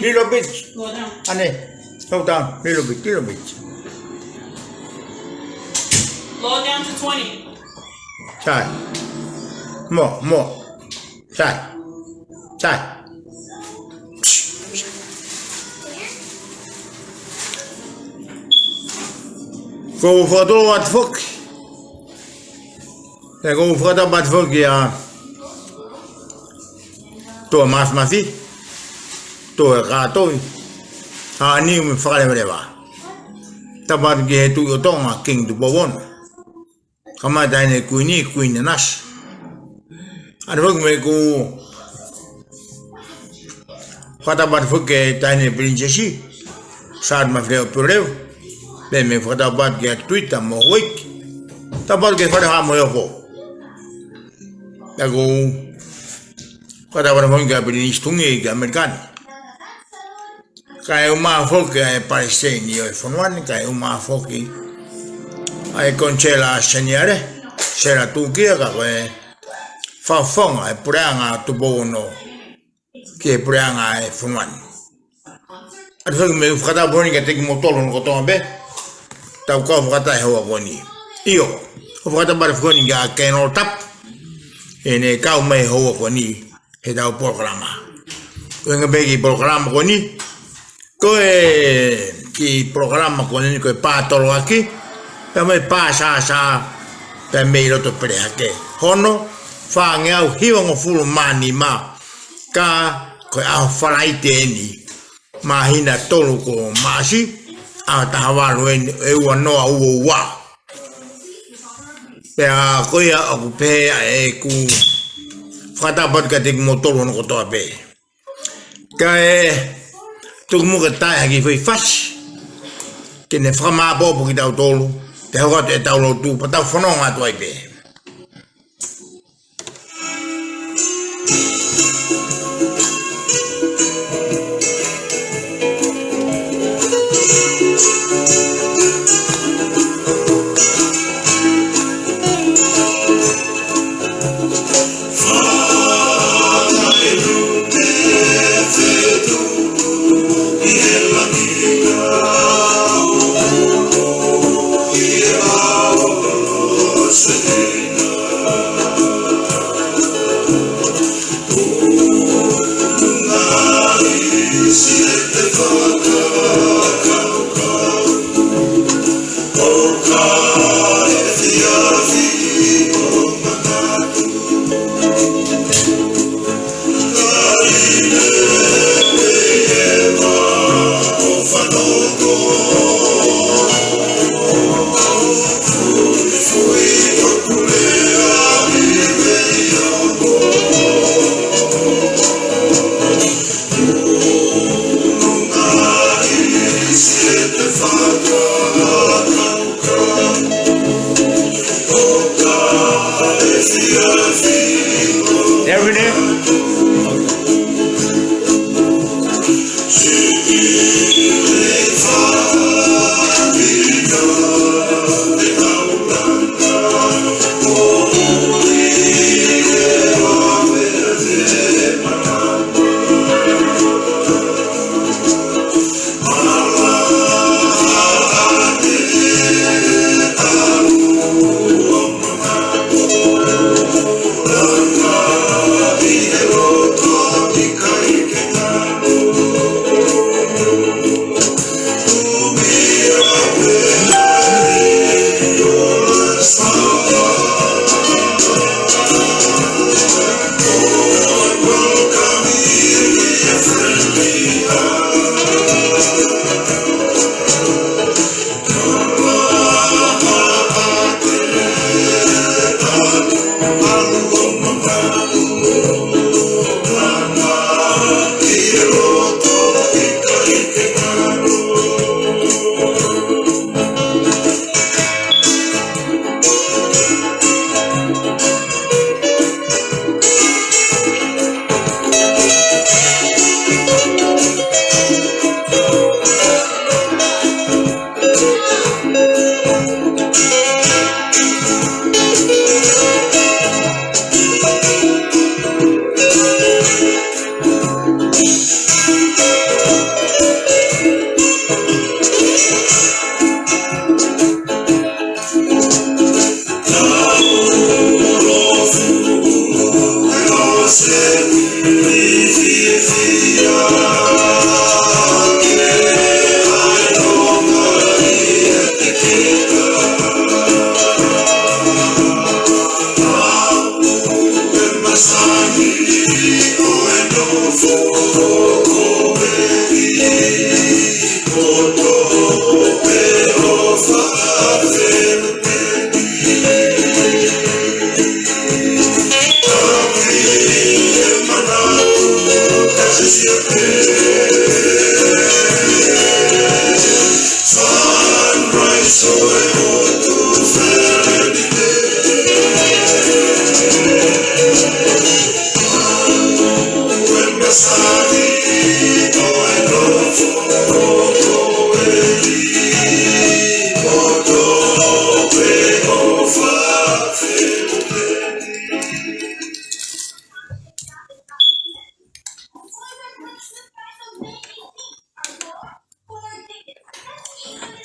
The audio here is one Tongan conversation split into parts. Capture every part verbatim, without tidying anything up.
Little bit. Lower down. ʻAnē. Slow down. Little bit, little bit. Lower down to twenty. Sai. More, more. Sai. Sai. Ko u fakatō atu foki. Pea ko u fakatapu atu foki ʻa Toa Mafimafi, Toa Kātoa, ʻa Niu mo e Fakalevaleva. Tapu atu ki he Tuʻi ʻo Tonga, Kingi Tupou Ono. Kae ʻumaʻā e Taʻahine Kuini, Kuini Nanasī. ʻAnē foki mo ʻeku fakatapu atu foki ki he Taʻahine Pilinisesi, Sālote Mafileʻo Pilolevu, pea mo e fakatapu atu kia Tuita mo Huiki. Tapu atu ki he Fale Haʻa Moheofo. Pea ko u fakatapu atu foki kia Pilinisi Tungi ki ʻAmelika ni. Kae ʻumaʻā foki ʻa e Palesiteni ʻo e fonua ni, kae ʻumaʻā foki ʻa e Konisela Seniale, Sela Tukia, ka ko e fakafofonga ʻo e Puleʻanga Tupou Ono ki he Puleʻanga ʻo e fonua ni. ʻAnē foki mo e fakatapu foki kiate kimoutolu hono kotoa pē, tau kau fakataha he houa ko eni. ʻIo, ʻoku ou fakatapu atu foki kia Kēnolo Tapu, heʻene kau mai he houa ko eni heʻetau polokalama. Ko e ʻuhinga pē ki he polokalama ko eni, ko e kiʻi polokalama ko eni ko e pā toloaki, pea mo e pā sāsā, pea mei loto Pelehake. Hono fāngeau hivangofulu mā nima, ka ko e ʻaho Falaite eni, māhina tolu ko Maʻasi, ʻaho taha valu eni ʻo e ua noa ua ua. Pea ko ia ʻoku pehē ʻa ʻeku fakatapu atu kiate kimoutolu hono kotoa pē. Kae tuku muʻa ke tau ʻai ha kiʻi foʻi fasi ke ne fakamāʻopoʻopo kitautolu, pea hoko atu ʻetau lotu, pea tau fononga atu ai pē.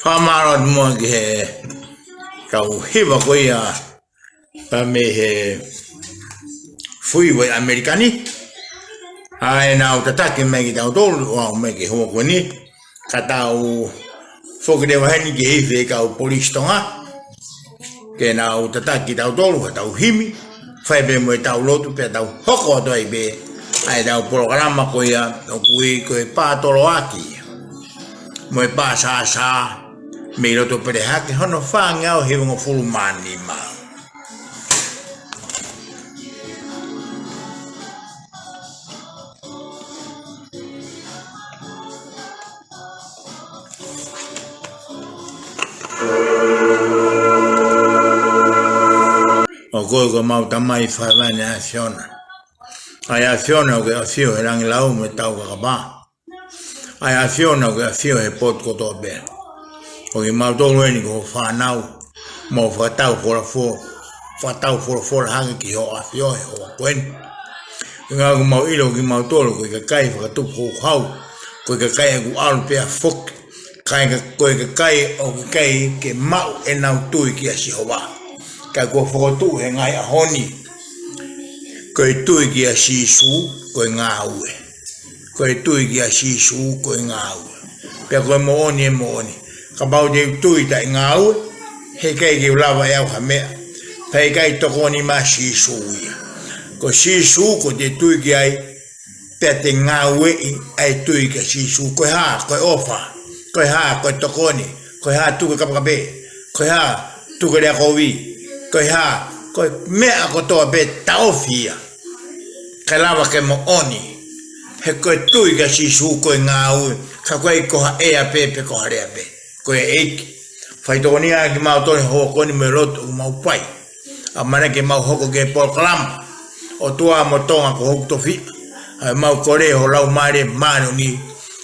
Fakamālō atu muʻa ki he kau hiva ko ia, pea mei he Freeway ʻAmelika ni. ʻA ē naʻa nau tataki mai kitautolu ʻo aʻu mai ki he houa ko eni. Ka tau foki leva heni ki he ifi ʻa e kau polisi Tonga, ke nau tataki kitautolu, ha tau himi, fai pē mo e tau lotu, pea tau hoko atu ai pē ʻa e tau polokalama ko ia ʻoku ui ko e Pātoloaki mo e Pāsāsā, mei loto Pelehake, hono fāngeau hivangofulu mā nima. ʻO koe ko ʻemau Tamai faiva ʻi he ʻAfiona. ʻA e ʻAfiona ʻoku ke ʻafio he langi lau mo e tau kakapa. ʻA e ʻAfiona ʻoku ke ʻafio he potu kotoa pē. Ko kimautolu eni ko hoʻo fānau, mau fakatau folofola, fakatau folofola hake ki hoʻo ʻafio he houa ko eni. Ko e ʻuhinga ʻoku mau ʻilo kimautolu ko e kakai fakatupu houhau, ko e kakai ʻoku ʻalu pea foki, kae ka-, ko e kakai ʻoku ʻikai ke maʻu ʻenau tui kia Sihova. Ka kuo fokotuʻu he ngaahi ʻaho ni, ko e tui kia Sīsū ko e ngāue. Ko e tui kia Sīsū ko e ngāue. Pea ko e moʻoni, e moʻoni. Kapau te u tui taʻe ngāue, heʻikai ke u lava ʻe au ha meʻa. Pea ʻikai tokoni mai Sīsū ia. Ko Sīsū ko ʻete tui ki ai, pea te ngāueʻi ʻa e tui kia Sīsū. Ko e hā, ko e ʻofa. Ko e hā, ko e tokoni. Ko e hā, tuku e kapekape. Ko e hā, tuku e lea kovi. Ko e hā, ko e meʻa kotoa pē taʻofi ia. Kae lava ke moʻoni. He ko e tui kia Sīsū ko e ngāue, ka ʻoku ʻikai ko ha ʻea pē pe ko ha lea pē. Ko e ʻEiki. Faitokonia kimautolu he houa ko eni mo e lotu ʻoku mau fai. ʻAmanaki ke mau hoko ki he polokalama ʻOtua mo Tonga ko hoku tofiʻa. ʻOku mau kole ho Laumālie Māʻoniʻoni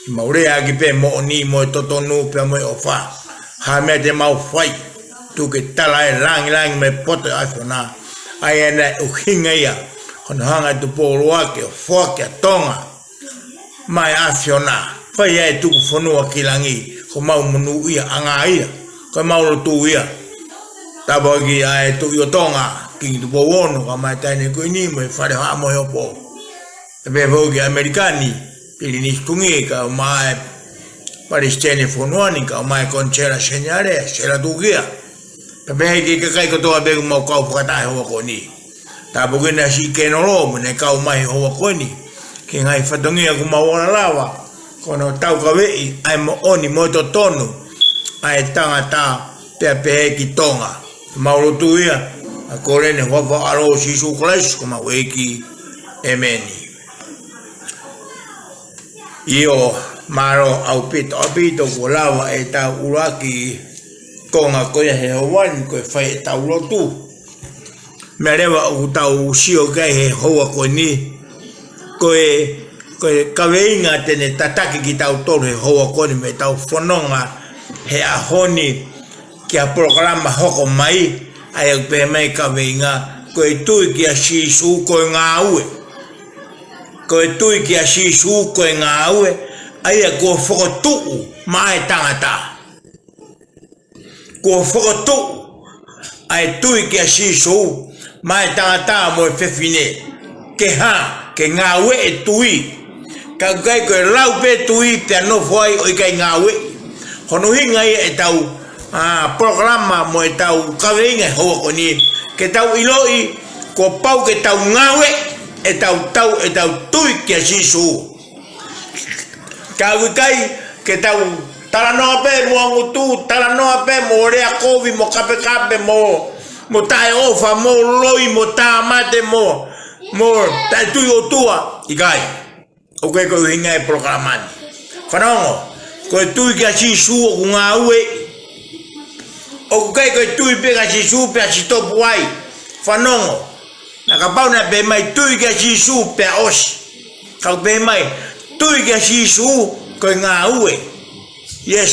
ke mau leaʻaki pē moʻoni mo e totonu pea mo e ʻofa. Ha meʻa te mau fai, tuku ke tala e langilangi mo e poto ʻo e ʻAfiona. ʻA ia naʻe ʻuhinga ia hono hanga ʻe Tupou ʻUluaki ʻo foaki ʻa Tonga maʻa e ʻAfiona, fai ai e tuku fonua ki langi, ko homau monūʻia ʻanga ia, ko homau lotu ia. Tāpuakiʻi ʻa e Tuʻi ʻo Tonga, Kingi Tupou Ono, kae ʻumaʻā e Taʻahine Kuini mo e Fale ʻo Haʻa Moheofo. Pea pehē foki ki ʻAmelika ni, Pilinisi Tungi, kae ʻumaʻā e Palesiteni Fonuani, kae ʻumaʻā e Konisela Seniale, Sela Tukia. Pea pehē ki he kakai kotoa pē ʻoku mau kau fakataha he houa ko eni. Tāpuakiʻi ʻa e siʻi Kenolo mo ʻene kau mai he houa ko eni ki he ngaahi fatongia ʻoku mau ola lava, ko hono taukaveʻi ʻa e moʻoni mo e totonu ʻa e tangata pea pehē ki Tonga. Mau lotu ia, ʻa e kole ni he huafa ʻo ho ʻAlo Sīsū Kalaisi ko homau ʻEiki. ʻĒmeni. ʻIo, mālō ʻaupito, ʻaupito kuo lava ʻetau ʻuluaki konga ko ia he houa ni ko e fai ʻetau lotu. Meʻa leva ʻoku tau sio ki ai he houa ko eni, ko e, ko e kaveinga te ne tataki kitautolu he houa ko eni mei heʻetau fononga he ʻaho ni ki ha polokalama hoko mai, ʻa ia ʻoku pehē mai e kaveinga, ko e tui kia Sīsū ko e ngāue. Ko e tui kia Sīsū ko e ngāue, ʻa ia kuo fokotuʻu maʻa e tangata. Kuo fokotuʻu ʻa e tui kia Sīsū maʻa e tangata mo e fefine. Ke hā, ke ngāueʻi e tui. Ka ʻoku ʻikai ko e lau pē tui pea nofo ai ʻo ʻikai ngāueʻi. Hono ʻuhinga ia ʻetau, ā, polokalama mo ʻetau kaveinga he houa ko eni, ke tau ʻiloʻi kuo pau ke tau ngāueʻi ʻetau, tau, ʻetau tui kia Sīsū. Ka ʻoku ʻikai ke tau talanoa pē mo ngutu, talanoa pē mo lea kovi, mo kapekape, mo, mo taʻeʻofa, mo loi, mo tāmate, mo, mo taʻetui ʻOtua. ʻIkai. ʻOku ʻikai ko e ʻuhinga ia e polokalama ni. Fanongo, ko e tui kia Sīsū ʻoku ngāueʻi. ʻOku ʻikai ko e tui pē kia Sīsū pea sitopu ai. Fanongo. Naʻa kapau naʻe pehē mai tui kia Sīsū pea ʻosi. Ka ʻoku pehē mai, tui kia Sīsū ko e ngāue. Yes.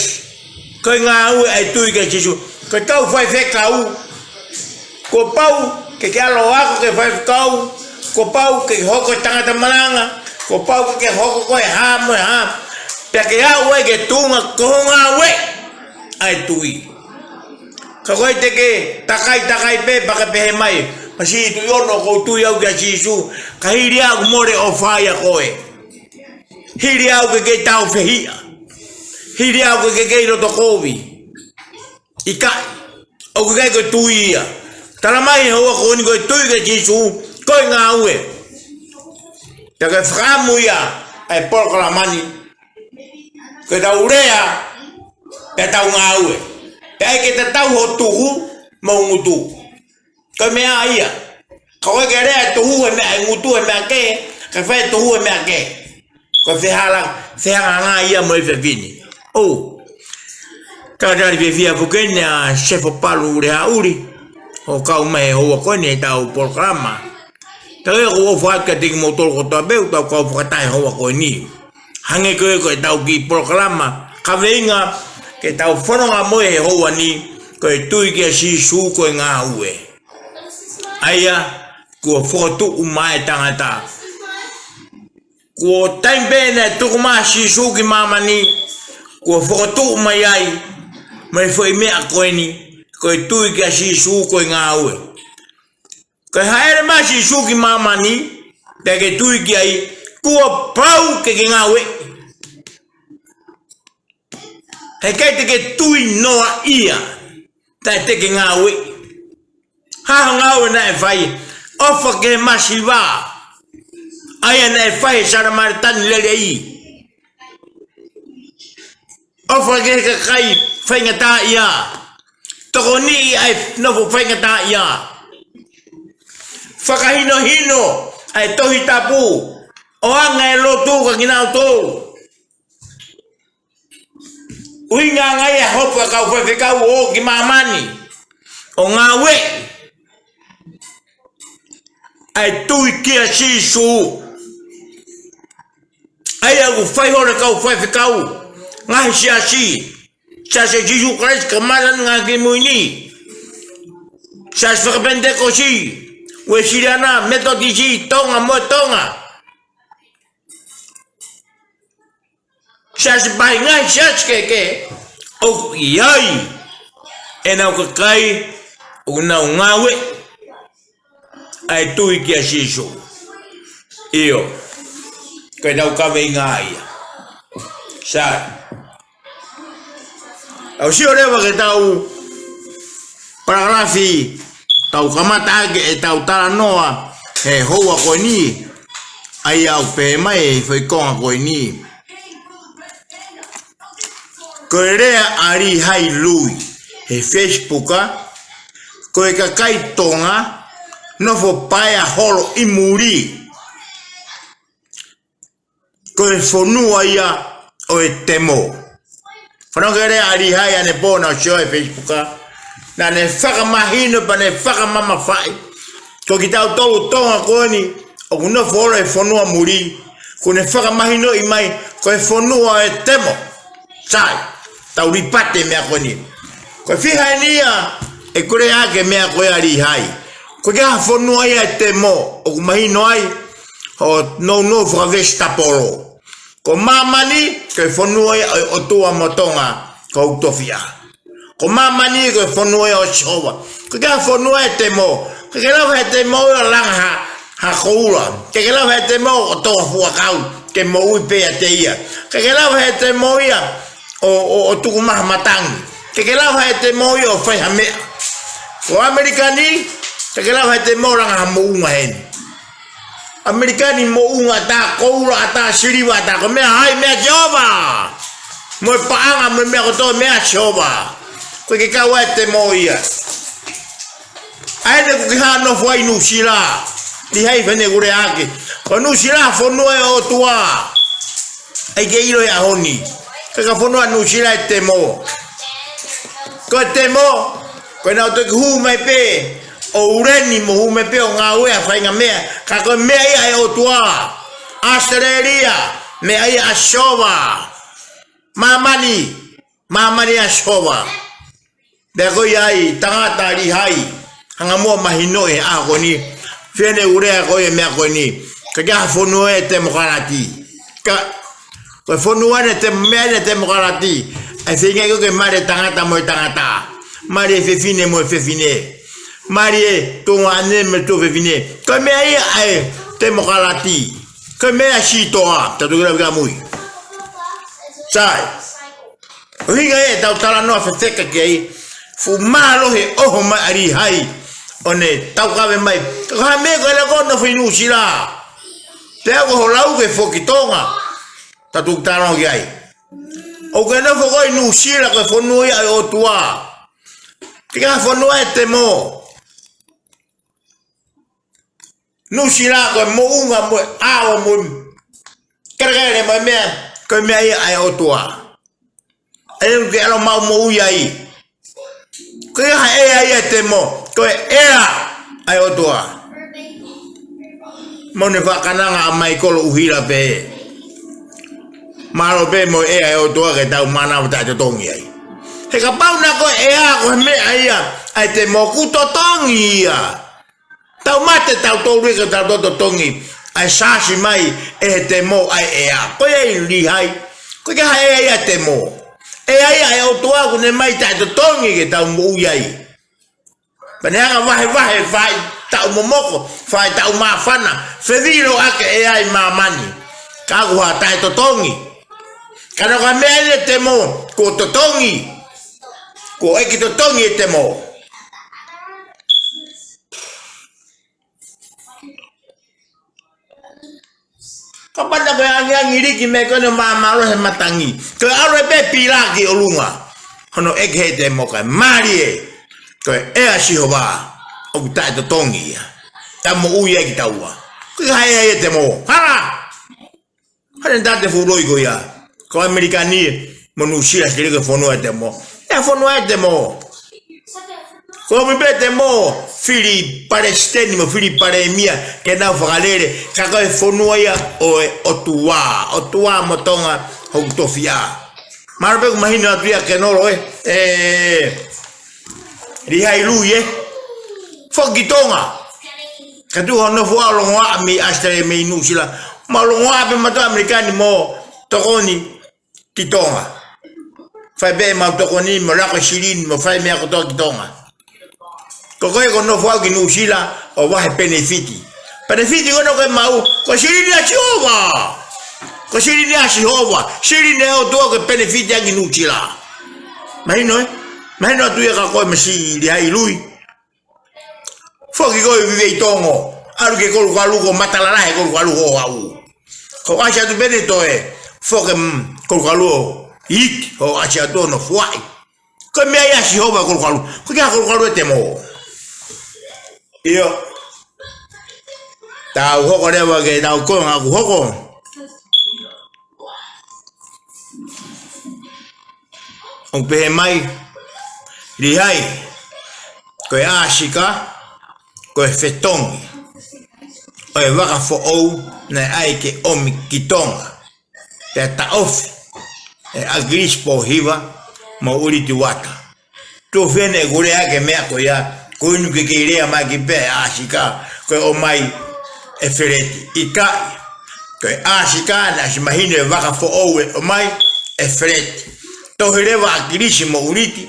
Ko e ngāue ʻa e tui kia Sīsū. Ko e kau faifekau, kuo pau ke ke ʻalu ʻo ako ke faifekau, kuo pau ke ke hoko ko e tangata malanga, kuo pau ke ke hoko ko e hā mo e hā. Pea ke aʻu ai ki he tuʻunga ko hoʻo ngāue. ʻa e tui. Ka ko e te ke takai, takai pē pea ke pehē mai, masiʻi tuʻi ono ʻoku ou tui au kia Sīsū, ka hili ʻoku mole ʻofa ia ʻiate koe. Hili ʻoku ke kei tāufehiʻa. Hili ʻoku ke kei loto kovi. ʻIkai, ʻoku ʻikai ko e tui ia. Tala mai he houa ko eni ko e tui kia Sīsū, ko e ngāue. Pea ke fakaʻamu ia ʻa e polokalama ni. Ko ʻetau lea, pea tau ngāue. Pea ʻai ke tatau ho tuhu mo e ngutu. Ko e meʻa ia. Ka ʻoku ʻikai ke lea e tuhu he meʻa, e ngutu he meʻa kehe, ke fai e tuhu he meʻa kehe. Ko e fehālaaki, fehangahangai ia mo e fefine. ʻOu. Talitali fiefia foki eni ʻa Sefo Palu Lehaʻuli, ʻo kau mai he houa ko eni ʻetau polokalama. Tau ia ko ʻofa atu kiate kimoutolu kotoa pē ʻoku tau kau fakataha he houa ko eni. Hangē ko e, ko ʻetau kiʻi polokalama kaveinga ke tau fononga mo ia he houa ni, ko e tui kia Sīsū ko e ngāue. ʻA ia, kuo fokotuʻu mai e tangata. Kuo taimi pē naʻe tuku mai ʻa Sīsū ki māmani, kuo fokotuʻu mai ai, mai foʻi meʻa ko eni, ko e tui kia Sīsū ko e ngāue. Ko e hāʻele mai ʻa Sīsū ki māmani, pea ke tui ki ai, kuo pau ke ke ngāue. He ʻikai te ke tui noa ia, taʻe te ke ngāue. Hā ha ngāue naʻe fai, ʻofa ki he masiva. ʻA ia naʻe fai he Samaritan lelei. ʻOfa ki he kakai faingataʻaʻia. Tokoniʻi ʻa e nofo faingataʻaʻia. Fakahinohino ʻa e Tohi Tapu. ʻO anga e lotu kiate kinautolu. ʻUhinga ange ia hopo ʻa e kau faifekau ʻo ō ki māmani ʻo ngāueʻi ʻa e tui kia Sīsū. ʻA ia ʻoku fai holo e kau faifekau, ngaahi siasi, Siasi ʻo Sīsū Kalaisi ʻo e Kau Māʻoniʻoni ʻi he Ngaahi ʻAho Kimui Ni, Siasi Fakapenitekosi, Uēsiliana, Metotisi, Tonga mo Tonga. Siasi pē, ngaahi siasi kehekehe, ʻoku ʻi ai ʻenau kakai ʻoku nau ngāueʻi ʻa e tui kia Sīsū. ʻIo, ko ʻetau kaveinga ia. Sai. ʻOku sio leva ki heʻetau palakalafi, tau kamata ʻaki ʻetau talanoa he houa ko eni, ʻa ia ʻoku pehē mai e foʻi konga ko eni. Ko e lea ʻa Lihai Lui he Facebook, ko e kakai Tonga, nofo paea holo ʻi muli. Ko e fonua ia ʻo e temo. Fanongo ki he lea ʻa Lihai ʻanepō naʻa ku sio he Facebook. Naʻa ne fakamahino pea ne fakamamafaʻi. Ko kitautolu Tonga ko eni, ʻoku nofo holo he fonua muli. Kuo ne fakamahinoʻi mai, ko e fonua ʻo e temo. Sai, tau lipati e meʻa ko eni. Ko e fiha eni ia ʻeku lea ʻaki e meʻa ko ia ʻa Lihai. ʻOku ʻikai ha fonua ia ʻo e temo, ʻoku mahino ai hoʻo nounou fakavesitapolo. Ko māmani, ko e fonua ia ʻo e ʻOtua mo Tonga, ko hoku tofiʻa. Ko māmani, ko e fonua ia ʻo Sihova. ʻOku ʻikai ha fonua ʻo e temo. ʻOku ʻikai ke lava he temo ia ʻo langa ha, ha koula. ʻOku ʻikai ke lava he temo ʻo toʻo ha fuakau ke moʻui pē ʻiate ia. ʻOku ʻikai ke lava he temo ia ʻo, ʻo, ʻo tuku mai ha matangi. ʻOku ʻikai ke lava he temo ia ʻo fai ha meʻa. Ko ʻAmelika ni, ʻoku ʻikai ke lava he temo ʻo langa ha moʻunga heni. ʻAmelika ni, moʻunga ʻatā, koula ʻatā, siliva ʻatā, ko e meʻa ia, meʻa ʻa Sihova. Mo e paʻanga, mo e meʻa kotoa, meʻa ʻa Sihova. ʻOku ʻikai ke kau ai e temo ia. ʻA ia naʻa ku kei nofo ai ʻi Nuʻusila. Lihai, fai ʻeku lea ʻaki. Ko Nuʻusila fonua ʻo e ʻOtua. ʻAi ke ʻilo he ʻaho ni. ʻIkai ke fonua Nuʻusila ʻo e temo. Ko e temo, ko ʻenau toki hū mai pē ʻo ʻuleni mo hū mai pē ʻo ngāue ʻa e faʻahinga meʻa. Ka ko e meʻa ia ʻa e ʻOtua. ʻAositelēlia, meʻa ia ʻa Sihova. Māmani, māmani ʻa Sihova. Pea ko ia ai, tangata Lihai, hanga muʻa mahinoʻi he ʻaho ko eni, fēfē ʻeku lea ko ia he meʻa ko eni, ʻoku ʻikai ha fonua ʻo e temokalati. Ka, ko e fonua ʻo e tem-, meʻa ʻo e temokalati, ʻa ʻE feinga ʻo ke mali e tangata mo e tangata. Mali e fefine mo e fefine. Mali e tuongaʻane mo e tuofefine. Ko e meʻa ia ʻa e temokalati. Ko e meʻa sitoa. Tatu kila vika mui. Sai. ʻUhinga ʻetau talanoa fefeka ki ai. Fuʻu mālohi e ʻoho mai ʻa Lihai ʻo ne taukave mai. Ka ko e hā e meʻa ko ē ʻoku nofo ʻi Nuʻusila. Pea ko hoʻo lau ke foki Tonga. Tatu talanoa ki ai. ʻOku ke nofo koe ʻi Nuʻusila ko e fonua ia ʻo e ʻOtua. ʻIkai ha fonua ʻe temo. Nuʻusila ko e moʻunga mo e ʻao mo e kelekele mo e meʻa, ko e meʻa ia ʻa e ʻOtua. ʻE ʻikai ke ʻalu ʻo maʻu moʻui ai. Ko e hā e ʻea ia ʻe temo, ko e ʻea ʻa e ʻOtua. Mo ne fakananga ʻa Maikolo ʻUhila pē. Mālō pē mo e ʻea ʻa e ʻOtua ke tau mānava taʻetotongi ai. He kapau naʻe ko e ʻea ko e meʻa ia ʻa e temo, kuo totongi ia. Tau mate tautolu ia ka tau totongi. ʻAi sasi mai ʻe he temo ʻa e ʻea. Ko ia ʻa Lihai. Ko e hā e ʻea ia ʻe temo. ʻEa ia ʻa e ʻOtua kuo ne ʻomai taʻetotongi ke tau moʻui ai. Pea ne hanga vahevahe faʻahitaʻu momoko, faʻahitaʻu māfana, fevilo ʻaki e ʻea ʻi māmani. Ka kuo taʻetotongi. Ka naʻe ko e meʻa ia ʻe temo, kuo totongi. Kuo ʻeke totongi e temo. Kapau naʻe ko e angiangi liki meʻa ko eni māmālohi he matangi. Ko e ʻalu pē pila ki ʻolunga. Hono ʻeke he temo ka mali ē. Ko e ʻea ʻa Sihova. ʻOku taʻetotongi ia. Tau moʻui ai kitaua. Ko e hā e ʻea ia ʻe temo. Hala! Hane tate fuʻu loi ko ia. Ko ʻAmelika ni mo Nuʻusila sili ke fonua ʻe temo. ʻE fonua ʻe temo. Ko mi pē temo, fili palesiteni mo fili palēmia, ke nau fakalele, ka ko e fonua ia ʻo e ʻOtua, ʻOtua mo Tonga hoku tofiʻa. Mālō pē ʻoku mahino atu ia ke nolo ē, ē, Lihai Lui ē, foki Tonga. Ka tuʻu hono fua ʻo longoaʻa mei ʻAositelēlia mei Nuʻusila, mo longoaʻa pē mātou ʻAmelika ni mo tokoni ki Tonga. Fai pē mau tokoni, mo lako e silini, mo fai meʻa kotoa ki Tonga. Ko koe ko nofo au ki Nuʻusila, ʻo vahe penefiti. Penefiti ko ena ko e maʻu, ko e silini ʻa Sihova. Ko e silini ʻa Sihova. Silini ʻa e ʻOtua ko e penefiti ʻa ki Nuʻusila. Mahino ē? Mahino atu ia ka ko e masi Lihai Lui. Foki koe ʻi Viveitongo, ʻalu ki Kolukalu ko e matala lahi Kolukalu ko au. Ko ʻasi atu pē ʻene toe, foki, mm, Kolukalu ʻo ʻiiki, ko ʻasi atu ʻo nofoaʻi. Ko e meʻa ia ʻa Sihova Kolukalu, ko e hā Kolukalu ʻe temo. ʻIo. Tau hoko leva ke tau konga ʻoku hoko. ʻOku pehē mai, Lihai, ko e ʻAsika, ko e fetongi ʻo e vaka foʻou naʻe ʻai ke ʻomi ki Tonga. Pea taʻofi ʻe ʻAkilisi Pōhiva mo ʻUliti Uata. Tuʻo fiha ʻeku lea ki he meʻa ko ia, ko inu ke kei lea mai ki pē ʻa ʻAsika, ko e ʻomai ʻe Feleti. ʻIkai, ko e ʻAsika naʻe ʻosi mahino e vaka foʻou ʻe ʻomai ʻe Feleti. Tohi leva ʻa ʻAkilisi mo ʻUliti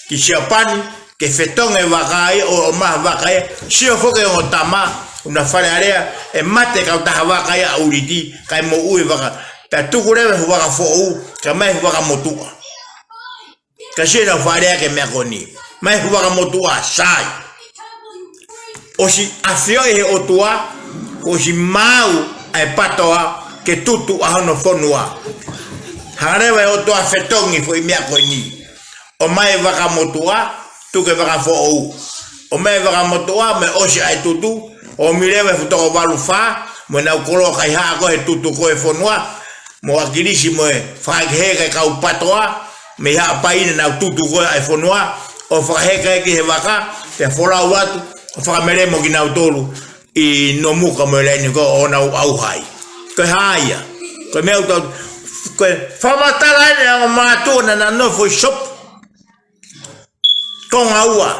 ki Siapani, ke fetongi e vaka ia ʻo ʻomai e vaka ia, sio foki e ongo tama, ʻuna Fale Alea, ʻe mate e kautaha vaka ia ʻa ʻUliti, kae moʻui e vaka, pea tuku leva e fuʻu vaka foʻou, kae ʻomai e fuʻu vaka motuʻa. Ka sio ʻenau fakalea ki he meʻa ko eni. ʻOmai e fuʻu vaka motuʻa, sai. ʻOsi ʻafioʻi ʻe he ʻOtua, kuo ʻosi maau ʻa e PATOA ke tutu ʻa hono fonua. Hanga leva ʻe he ʻOtua ʻo fetongi e foʻi meʻa ko eni. ʻOmai e vaka motuʻa, tuku e vaka foʻou. ʻOmai e vaka motuʻa, mo e ʻosi ʻa e tutu, ʻomi leva e fuʻu toko valu fā, mo ʻenau koloa kaihaʻa ko ē he tutu ko ē e fonua, mo ʻAkilisi mo e fakahekehekeʻi e kau PATOA, mei Haʻapai naʻa nau tutu ko ē ʻa e fonua, ʻo fakaheka ki he vaka, pea folau atu, ʻo fakamelemo kinautolu ʻi Nomuka mo e laine ko ē ʻo nau ʻauha ai. Ko e hā ia? Ko e meʻa ʻoku tau, ko e fakamatala eni ʻa e ongo mātuʻa naʻa nau nofo ʻi Sopu. Konga ua.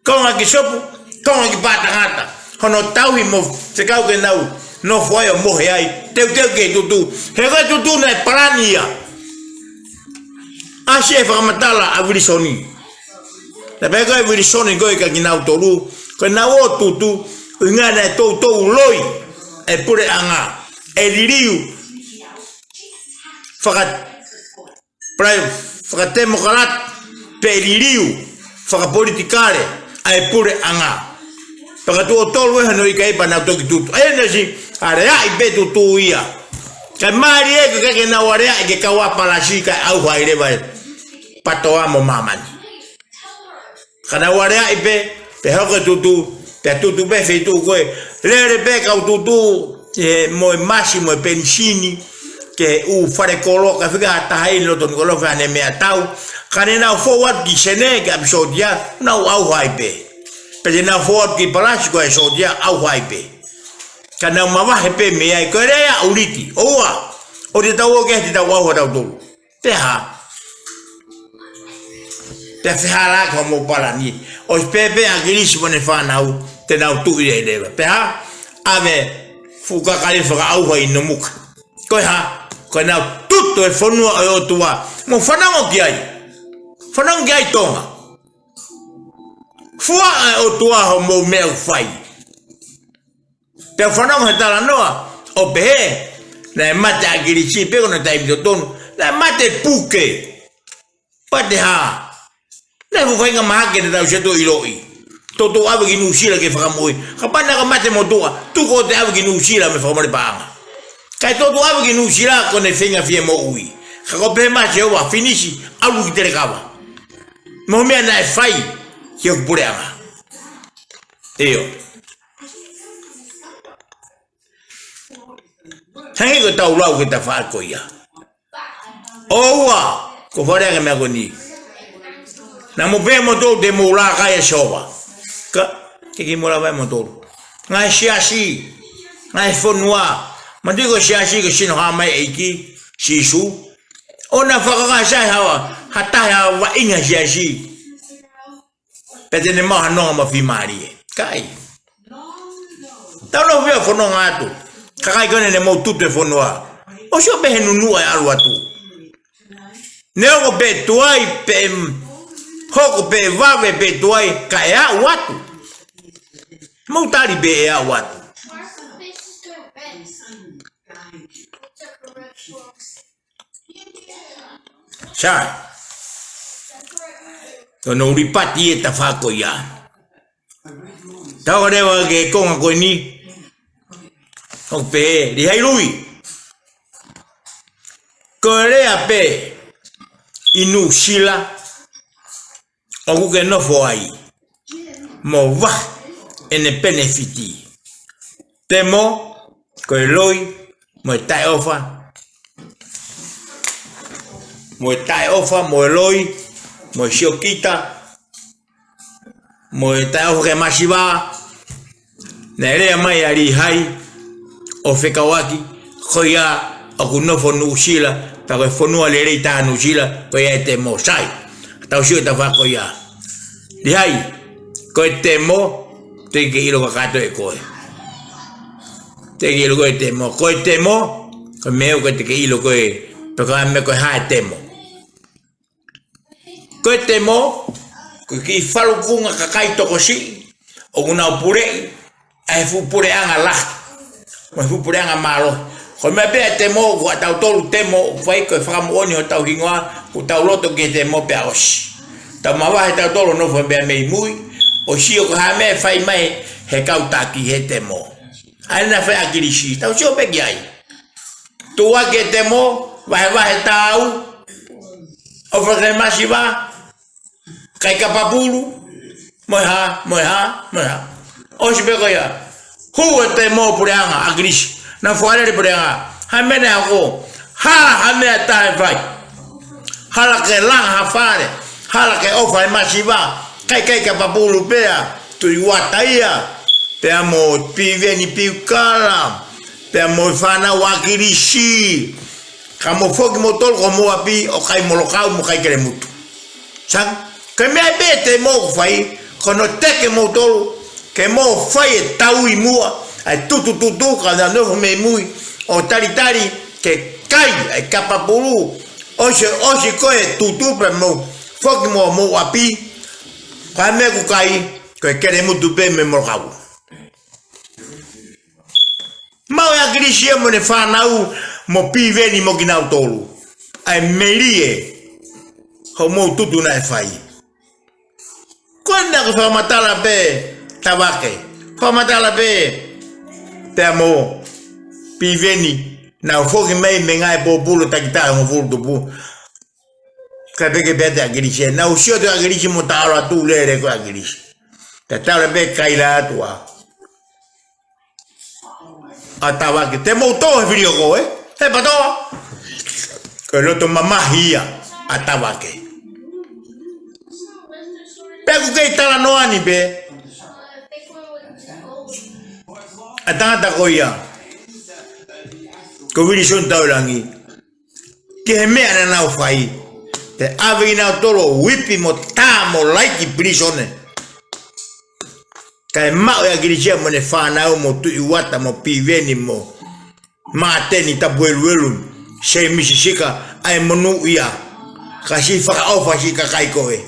Konga ki Sopu, konga ki Pātangata. Hono tauhi mo fekau ke nau nofo ai ʻo mohe ai. Teuteu ki he tutu. He ko e tutu naʻe palani ia. ʻAsi e fakamatala ʻa Vilisoni. Naʻe pehē ko ē ʻe Vilisoni ko ē kia kinautolu, ko ʻenau ō tutu, ʻuhinga naʻe toutou loi e puleʻanga, ʻe liliu faka-, prai-, fakatemokalati, pe liliu fakapolitikale ʻa e puleʻanga. Pea ka tuʻo tolu ē hono ika ai pea nau toki tutu. ʻA ia naʻe ʻosi aleaʻi pē tutu ia. Kae mālie ē, ʻikai ke nau aleaʻi ki he kau ʻa Palasi kae ʻauha ai leva e PATOA mo māmani. Ka nau aleaʻi pē, pea hoko e tutu, pea tutu pē feituʻu ko ē. Lele pē kau tutu, ē, mo e masi, mo e penisini, ki he ʻū falekolo, ka fika ha taha ʻi loto Nukuʻalofa ʻene meʻatau. Ka ne nau fou atu ki Senē, ki ʻapi sōtia, nau ʻauha ai pē. Pea te nau fou atu ki Palasi ko e sōtia, ʻauha ai pē. Ka nau mavahe pē mei ai, ko e lea ia ʻa ʻUliti. ʻOua, ʻoua te tau ō ki ai te tau ʻauha tautolu. Pea hā? Pea fehālaaki hoʻomou palani. ʻOsi pehē pē ʻa ʻAkilisi mo ʻene fānau, te nau tuʻi lelei leva. Pea hā? ʻAve fuʻu kakai fakaʻauha ʻi Nomuka. Ko e hā? Ko ʻenau tutu e fonua ʻo e ʻOtua. Mou fanongo ki ai. Fanongo ki ai Tonga. Fua ʻa e ʻOtua hoʻomou meʻa ʻoku fai. Pea fanongo he talanoa, ʻo pehē, naʻe mate ʻa ʻAkilisi pē ko hono taimi totonu, naʻe mate puke. Pea te hā? Naʻe fuʻu faingamālie ke tau sio ʻiloʻi. Toutou ʻave ki Nuʻusila ke fakamoʻui. Kapau naʻa ka mate motuʻa, tuku ʻo te ʻave ki Nuʻusila mo e fakamole paʻanga. Kae toutou ʻave ki Nuʻusila ko ʻene feinga fie moʻui. Ka ko e pehē mai ʻe Sihova, finisi, ʻalu ki Telekava. Mo e meʻa naʻe fai ki hoku puleʻanga. ʻIo. Hangē ko ʻetau lau ki he tafaʻaki ko ia. ʻOua, ko e faleʻanga e meʻa ko eni. Naʻa mou pehē moutolu te mou laka ʻia Sihova. Ka, ke ki mou lava ʻe moutolu. Ngaahi siasi, ngaahi fonua. Manatuʻi ko e siasi ko e sino hā mai ʻEiki, Sīsū. ʻOua naʻa fakakaha sai hawa, ha taha ʻa e vaʻinga siasi. Pea te ne maʻu ha nonga mo e fiemālie. ʻIkai. Tau nofo pē ʻo fononga atu. Kakai ko eni ne mou tutu e fonua. ʻOsi ʻo pehē nunuʻa e ʻalu atu. Ne hoko pē tuai pē, hoko pē vave pē tuai kae aʻu atu. Mou tali pē ʻe aʻu atu. Sai. Ko hono ʻulipati e tafaʻaki ko ia. Tau leva ki he konga ko eni. ʻOku pehē, Lihailui. Ko e lea pē ʻi Nuʻusila. ʻOku ke nofo ai. Mo vahe ʻene penefiti. Temo, ko e loi, mo e taʻeʻofa. Mo e taʻeʻofa, mo e loi, mo e siokita, mo e taʻeʻofa ki he masiva. Naʻe lea mai ʻa Lihai ʻo fekauʻaki, ko ia ʻoku nofo Nuʻusila, pea ko e fonua lelei taha Nuʻusila, ko ia e temo. Sai. Tau sio ki he tafaʻaki ko ia. Lihai, ko e temo, teʻeki ke ʻilo kakato ʻe koe. Teʻeki ke ʻilo koe e temo. Ko e temo, ko e meʻa ʻoku teʻeki ke ʻilo koe, pe ko e meʻa ko e hā e temo. Ko e temo, ko e kiʻi falukunga kakai tokosiʻi, ʻoku nau puleʻi ʻa e fuʻu puleʻanga lahi, mo e fuʻu puleʻanga mālohi. Ko e meʻa pē ʻa e temo, ko ʻatautolu temo, ʻoku fai ko e fakamoʻoni hotau hingoa, ʻoku tau loto ki he temo pea ʻosi. Tau mavahe tautolu ʻo nofo pē mei mui, ʻo sio ko e hā e meʻa ʻe fai mai he kau taki he temo. ʻA ia naʻe fai ʻe ʻAkilisi, tau sio pē ki ai. Tuʻu ʻa e temo, vahevahe tau, ʻo fai e masiva, kai kapapulu, mo e hā, mo e hā, mo e hā. ʻOsi pē ko ia. Hū e temo puleʻanga, ʻAkilisi. Naʻe fakalele puleʻanga. Hā e meʻa naʻe hoko. Hala ha meʻa taha ʻe fai. Hala ke langa ha fale. Hala ke ʻofa e masiva. Kai kai kapapulu pea. Tuʻi Uata ia. Pea mo Piveni Piukala. Pea mo e fānau ʻa ʻAkilisi. Ka mou foki moutolu ki homou ʻapi ʻo kai molokau mo kai kelemutu. Sai, ko e meʻa pē ʻa e temo ʻoku fai, ko hono teke moutolu, ke mou fai e tau ʻi muʻa, ʻa e tutututu, ka nau nofo mei mui, ʻo talitali, ke kai, ʻa e kapapulu, ʻOsi, ʻosi ko e tutu pē mou foki mo mou ʻapi. Ko e meʻa ʻoku kai, ko e kelemutu pē mei molokau. Maʻu ʻe ʻAkilisi ia mo ʻene fānau mo Piveni mo kinautolu ʻa e melie ʻo hoʻomou tutu naʻe fai. Ko ena ʻoku fakamatala pē Tavake. Fakamatala pē pea mo Piveni. Naʻa nau foki mai mei he ngaahi pōpula takitaha hongofulu tupu. Ka peke pē ʻa ʻAkilisi. Naʻa nau sio atu ʻAkilisi mo taʻalo atu lele ko ʻAkilisi. Taʻalo pē kaila atu ā. ʻA Tavake, te mou tō he fili ʻo koe, he patoa. Ko e loto mamahi ia ʻa Tavake. Pea ʻoku kei talanoa ni pē ʻa e tangata ko ia, ko Vilisoni Taulangi, ki he meʻa naʻa nau fai. Pea ʻave kinautolu ʻo uipi mo tā mo laiki pilīsone. Kae maʻu ʻe ʻAkilisi ia mo ʻene fānau mo Tuʻi Uata mo Piveni mo Māteni Tapueluelu, Sēmisi Sika, ʻa e monūʻia. Ka siʻi fakaʻofa siʻi kakai ko ē.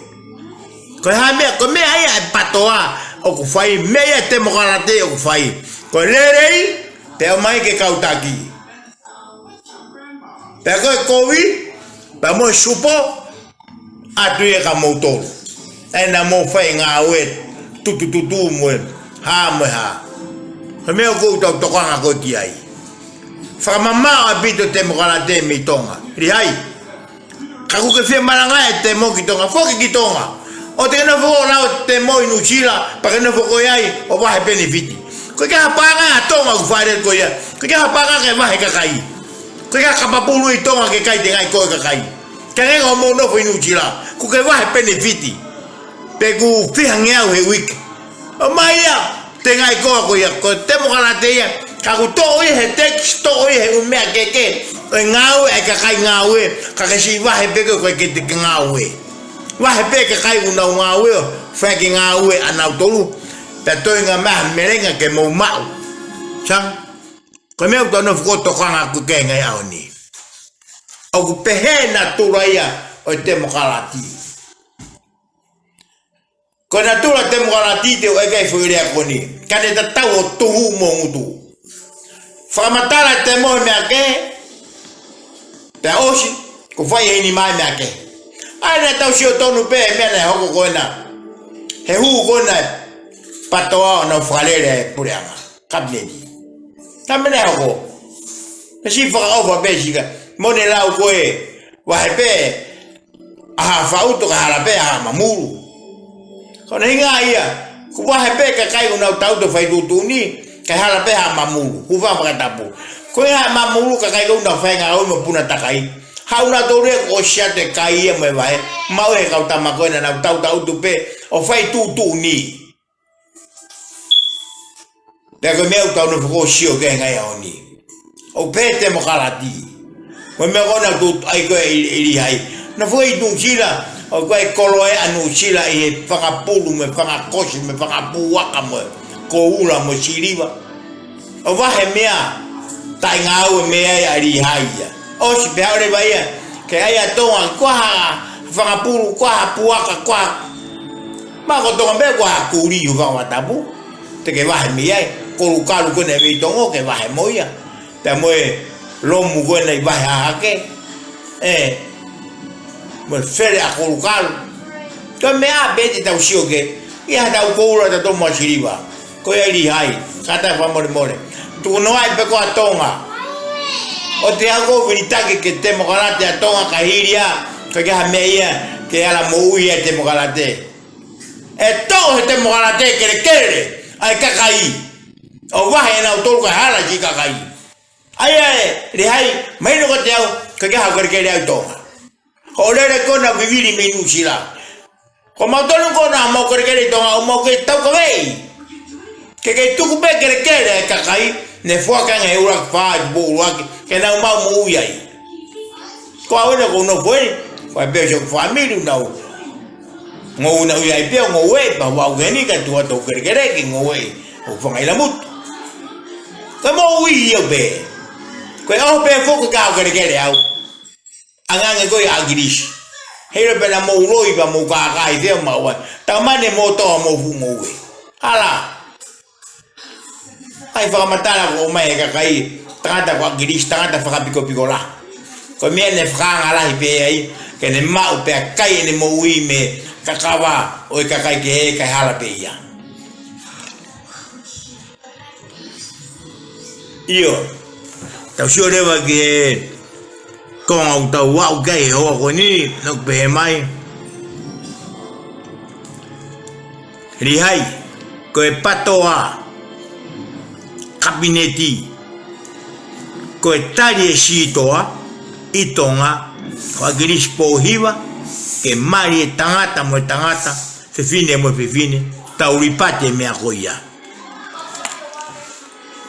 Ko e hā e meʻa, ko e meʻa ia ʻa e patoa ʻoku fai, meʻa ia ʻa e temokalati ʻoku fai. Ko e lelei, pea ʻomai ke kau taki. Pea ko e kovi, pea mo e supo, ʻatu ia kia moutolu. ʻE naʻa mou fai ngāue tutututu mo e hā mo e hā. Ko e meʻa ʻoku ou tau tokanga ko ē ki ai. Fakamamaʻo ʻaupito e temokalati mei Tonga. Lihai. Ka ʻoku ke fie malanga e temo ki Tonga. Foki ki Tonga. ʻOua te ke nofo ʻo lau e temo ʻi Nuʻusila, pea ke nofo koe ai ʻo vahe penefiti. ʻOku ʻikai ha paʻanga ʻa Tonga ʻoku fai lele ko ia. ʻOku ʻikai ha paʻanga ke vahe kakai. ʻOku ʻikai ha kapa pulu ʻi Tonga ke kai ʻe he ngaahi kovi kakai. Ka ke ʻalu ʻo nofo ʻi Nuʻusila, ʻoku ke vahe penefiti. Pe ʻoku fiha ngeau he uike. ʻOmai ia, ʻa e ngaahi kovi ko ia, ko e temokalati ia, ka ʻoku toʻo ia he tekisi, toʻo ia he ʻū meʻa kehekehe, ʻo e ngāue ʻa e kakai ngāue, ka ke siʻi vahe pē koe, ko e ke te ke ngāue. Vahe pē kakai ʻoku nau ngāue, ʻo fai ki he ngāue ʻanautolu, pea toe ngaahi meʻa melenga ke mou maʻu. Sai? Ko e meʻa ʻoku tau nofo ʻo tokanga ki ai he ngaahi ʻaho ni. ʻOku pehē natula ia ʻo e temokalati. Ko e natula temokalati te u ʻai ki ai e foʻi lea ko eni. Ka ne tatau ʻo tuhu mo ngutu. Fakamatala e temo he meʻa kehe. Pea ʻosi, ko e fai heni mai meʻa kehe. ʻA ia naʻa tau sio tonu pē he meʻa naʻe hoko ko ena. He hū ko ena e patoa ʻo nau fakalele e puleʻanga. Kapineti. Ka meʻa naʻe hoko. Ka siʻi fakaʻofa pē siʻi ka. Mo ne lau ko e vahe pē ʻa Haʻa Fauto ka hala pē ʻa Haʻa Mamulu. Ko e ʻuhinga ia, ʻoku vahe pē kakai ʻoku nau tauto fai tuʻutuʻuni, kae hala pē ʻa Haʻa Mamulu, hūfanga fakatapu. Ko e Haʻa Mamulu kakai ʻoku nau fai ngāue mo Puna Takai. Haʻu nautolu ia kuo ʻosi atu e kai ia mo e vahe, maʻu ʻe he kau tama ko ena naʻa nau tautauto pē, ʻo fai tuʻutuʻuni. Pea ko e meʻa ʻoku tau nofo ʻo sio ki ai he ngaahi ʻaho ni. ʻOku pehē temokalati. Ko e meʻa ko ena ʻoku ʻai ko ē ʻi, ʻi Lihai. Nofo ʻi Nuʻusila, ʻoku ʻi ai e kolo ʻa Nuʻusila ʻi he fanga pulu mo e fanga kosi mo e fanga puaka mo e koula mo e siliva. ʻO vahe meʻa, taʻengāue meʻa ia ʻa Lihai ia. ʻOsi pē haʻu leva ia, ke ʻai ʻa Tonga, ko e hā e fanga pulu, ko e hā e puaka, ko e hā. Maʻu ko Tonga pē ko e hā e kuli ʻi hūfanga fakatapu. Te ke vahe mei ai, kolukalu ko ena ʻi Veitongo, ke vahe mo ia. Pea mo e lomu ko ena ʻi Vahe Hahake. ʻE, mo e fele ʻa kolukalu. Ko e meʻa pē te tau sio ki ai, ʻi ai haʻatau koula ʻatautolu mo e siliva. Ko ia ʻi Lihai, kātaki fakamolemole. Tuku noaʻi pē ko ē ʻa Tonga. ʻOua te ke ʻalu ʻo vilitaki ki he temokalati ʻa Tonga ka hili ia, ka ke ha meʻa ia, ke ala moʻui ʻa e temokalati. ʻE toʻo he temokalati e kelekele ʻa e kakai. ʻO vahe ʻe nautolu kae hala siʻi kakai. ʻA ia ē, Lihai, mahino kiate au, ka ke haʻu kelekele au ʻi Tonga. Ko e lele ko ena vivili mei Nuʻusila. Ko mautolu ko ena mau kelekele ʻi Tonga ʻoku mau kei taukaveʻi. Ke kei tuku pē kelekele e kakai, ne foaki ange he ʻuluaki fā, tupu ʻuluaki, ke nau maʻu moʻui ai. Ko au ena ʻoku ou nofo eni, ko e pē ʻosi ʻeku fāmili ʻoku nau. Ngoue naʻa nau ʻi ai pē ʻo ngoueʻi, pea u aʻu ki heni ka tuʻu atu ʻeku kelekele ke ngoueʻi, ʻo fanga ila mutu. Ko e moʻui ia pē. Ko e ʻaho pē foki ka u kelekele au. Ange ange ko e ʻAkilisi. Heiʻilo pē naʻa mou loi pea mou kākaaʻi fē ʻo maʻu ai. Tau mane mo toa mo fuʻu ngoue. Hala. ʻAi fakamatala ko ʻomai he kakai, tangata ko ʻAkilisi, tangata fakapikopiko lahi. Ko e meʻa ne fakaanga lahi pē ai, ke ne maʻu pea kai ʻene moʻui mei he kakava ʻo e kakai kehe, kae hala pē ia. ʻIo, tau sio leva ki he konga ʻoku tau aʻu ki ai he houa ko eni, naʻa ku pehē mai. Lihai, ko e PATOA, Kapineti, ko e tali ʻe Sitoa ʻi Tonga, ko ʻAkilisi Pōhiva, ke mali e tangata mo e tangata, fefine mo e fefine, tau lipati e meʻa ko ia.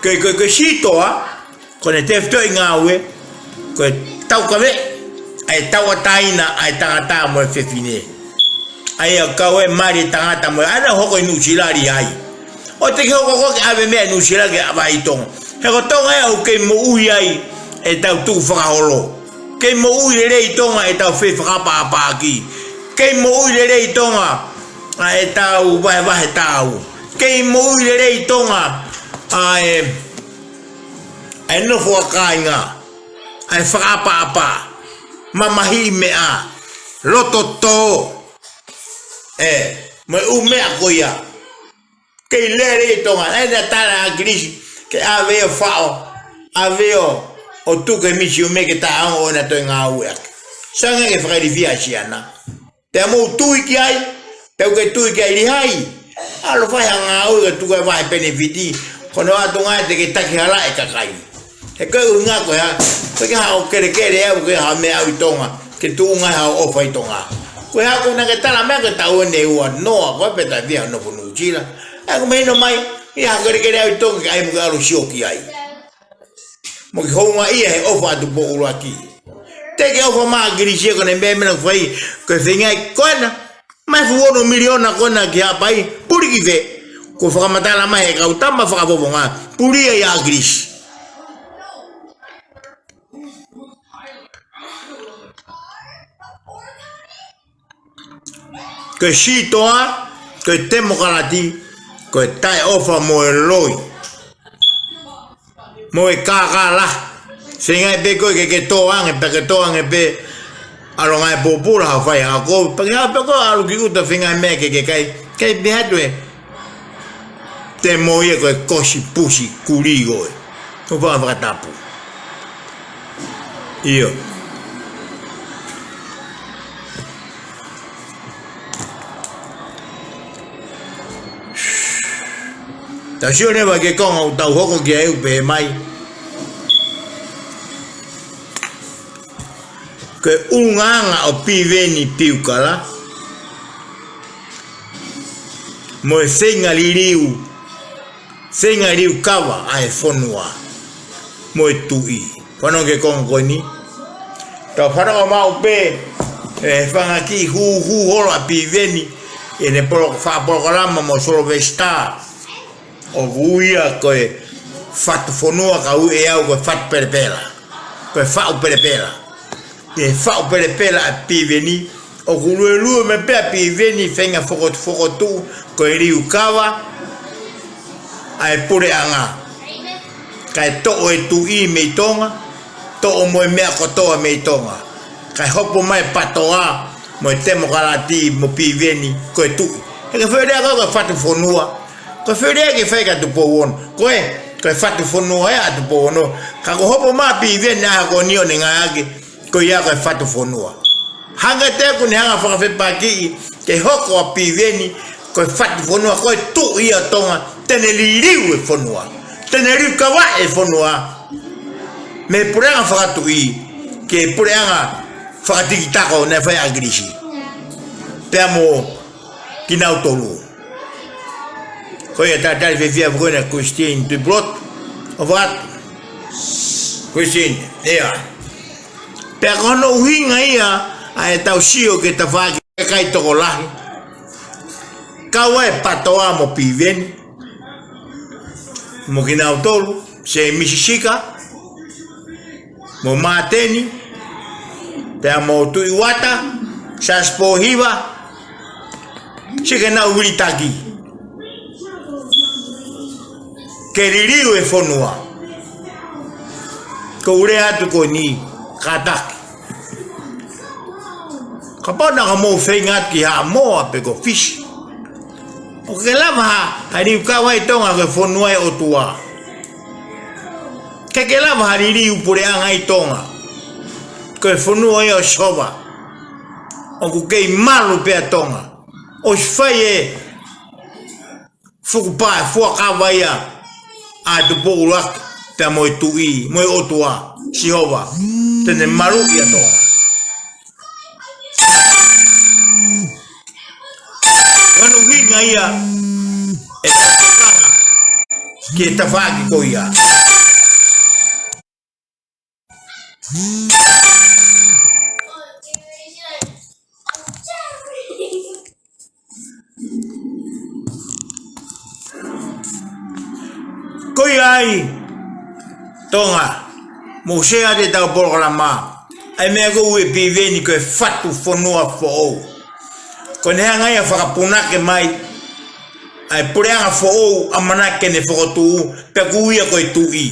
Ko e, ko e, ko e Sitoa, ko ʻene tefitoʻi ngāue, ko e taukaveʻi ʻa e tauʻatāina ʻa e tangata mo e fefine. ʻA ia ʻoku kau ai e mali e tangata mo e, ʻa ia naʻe hoko ʻi Nuʻusila, Lihai. ʻOua te ke hoko koe ke ʻave meʻa ʻi Nuʻusila ke ʻave ʻi Tonga. He ko Tonga ia ʻoku kei moʻui ai ʻetau tukufakaholo. Kei moʻui lelei ʻi Tonga ʻetau feifakaʻapaʻapaʻaki. Kei moʻui lelei ʻi Tonga ʻa ʻetau vahevahe taau. Kei moʻui lelei ʻi Tonga ʻa e, ʻa e nofo ʻa kāinga, ʻa e fakaʻapaʻapa, mamahiʻi meʻa, loto tō, ē, mo e ʻū meʻa ko ia. Kei lelei ʻi Tonga, ʻa ia naʻe tala ʻe ʻAkilisi ke ʻave ʻo faʻo, ʻave ʻo, ʻo tuku ki he misiume ke taʻeʻaonga ʻo ʻene toe ngāueʻaki. Sai ange ke fakailifia ʻa e siana. Pea mou tui ki ai, pea ʻoku ke tui ki ai, Lihai. ʻAlu ʻo fai ha ngāue kae tuku e vahe penefiti, ko hono ʻatunga ia te ke takihalaʻi e kakai. He ko e ʻuhinga ko e hā, ko e ke haʻu ʻo kelekele au, ko e hā meʻa au ʻi Tonga, ke tuʻunga ai haʻo ʻofa ʻi Tonga. Ko e hā ko ena ke tala mai ko e taʻu eni ʻe ua noa, ko e pē taʻe fiha nofo Nuʻusila. ʻA ia ʻoku mahino mai, ʻi ha kelekele au ʻi Tonga ke ʻai mo ke ʻalu ʻo sio ki ai. Mo ke houngaʻia he ʻofa atu pō ʻuluaki. Te ke ʻofa mai ʻAkilisi ia ko ʻene meʻa meʻa naʻa ku fai, ko e feinga ia ko ena. Mai fuʻu ono miliona ko ena ki Haʻapai, puli ki fē? Kuo fakamatala mai he kau tama fakafofonga, puli ia ʻia ʻAkilisi. Ko e Sitoa, ko e temokalati, ko e taʻeʻofa mo e loi. Mo e kākā lahi. Feinga pē koe ke ke tō ange, pea ke tō ange pē ʻalunga e pōpula, haʻu ʻo fai ha kovi. Pea ke haʻu pē koe ʻo ʻalu ki ʻuta feinga meʻa ke ke kai. Kai pē atu ē. Te mo ia ko e kosi pusi kulī koe. Ko e fanga fakatapu. ʻIo. Tau sio leva ki he konga ʻoku tau hoko ki ai ʻoku pehē mai. Ko e ʻulungaanga ʻo Piveni Piukala mo e feinga liliu, feinga liukava ʻa e fonua mo e tuʻi. Fanongo ki he konga ko eni. Tau fanongo maʻu pē, ē, fanga kiʻi hūhū holo ʻa Piveni, ʻi heʻene polo-, faʻa polokalama mo Solovesita. ʻOku ui ia ko e fatu fonua ka ui ʻe au ko e fatu pelepela. Ko e faʻu pelepela. ʻI he faʻu pelepela ʻa Piveni, ʻoku luelue mai pē ʻa Piveni feinga foko-, fokotuʻu ko e liukava ʻa e puleʻanga. Kae toʻo e tuʻi mei Tonga, toʻo mo e meʻa kotoa mei Tonga. Kae hopo mai e PATOA mo e temokalati mo Piveni ko e tuʻi. He ko e foʻi lea ko e fatu fonua. Ko e foʻi lea ke fai kia Tupou Ono. Ko e, ko e fatu fonua ē ʻa Tupou Ono. Ka kuo hopo mai ʻa Piveni ʻa ko eni ʻo ne ngāueʻaki, ko ia ko e fatu fonua. Hanga ʻe ia ʻoku ne hanga ʻo fakafepakiʻi ke hoko ʻa Piveni ko e fatu fonua, ko e tuʻi ʻo Tonga, te ne liliu e fonua. Te ne liukavaʻi e fonua. Mei he puleʻanga fakatuʻi ki he puleʻanga fakatikitako naʻe fai ʻe ʻAkilisi. Pea mo kinautolu. Ko ia talitali fiefia foki ʻa Christine Dubrow. ʻOfa atu. Christine, ʻio. Pea ko hono ʻuhinga ia ʻa ʻetau sio ki he tafaʻaki ʻa e kakai tokolahi. Kau ai e PATOA mo Piveni. Mo kinautolu, Semisi Sika, mo Māteni, Pea mo Tuʻi Uata, Siaosi Pōhiva, siʻi ke nau vilitaki ke liliu e fonua. Ko u lea atu ko eni, kātaki. Kapau naʻa mou feinga atu ki Haʻamoa pe ko Fisi, ʻoku ke lava ha, ha liukava ʻi Tonga ko e fonua ʻo e ʻOtua. Ke ke lava ha liliu puleʻanga ʻi Tonga. Ko e fonua ia ʻo Sihova. ʻOku kei malu pē ʻa Tonga. ʻOsi fai e fukupae, fuakava ia ʻa Tupou ʻUluaki, pea mo e Tuʻi, mo e ʻOtua, Sihova. Te ne maluʻi ʻa Tonga. Ko hono ʻuhinga ia ʻeku langa ki he tafaʻaki ko ia. Ko ia ai, Tonga, mou sea ʻetau polokalama, ʻa e meʻa ko ē ʻoku pehē ni ko e fatu fonua foʻou. Ko ʻene hanga ia ʻo fakapunake mai ʻa e puleʻanga foʻou ʻamanaki ke ne fokotuʻu, pea ko ia ko e tuʻi.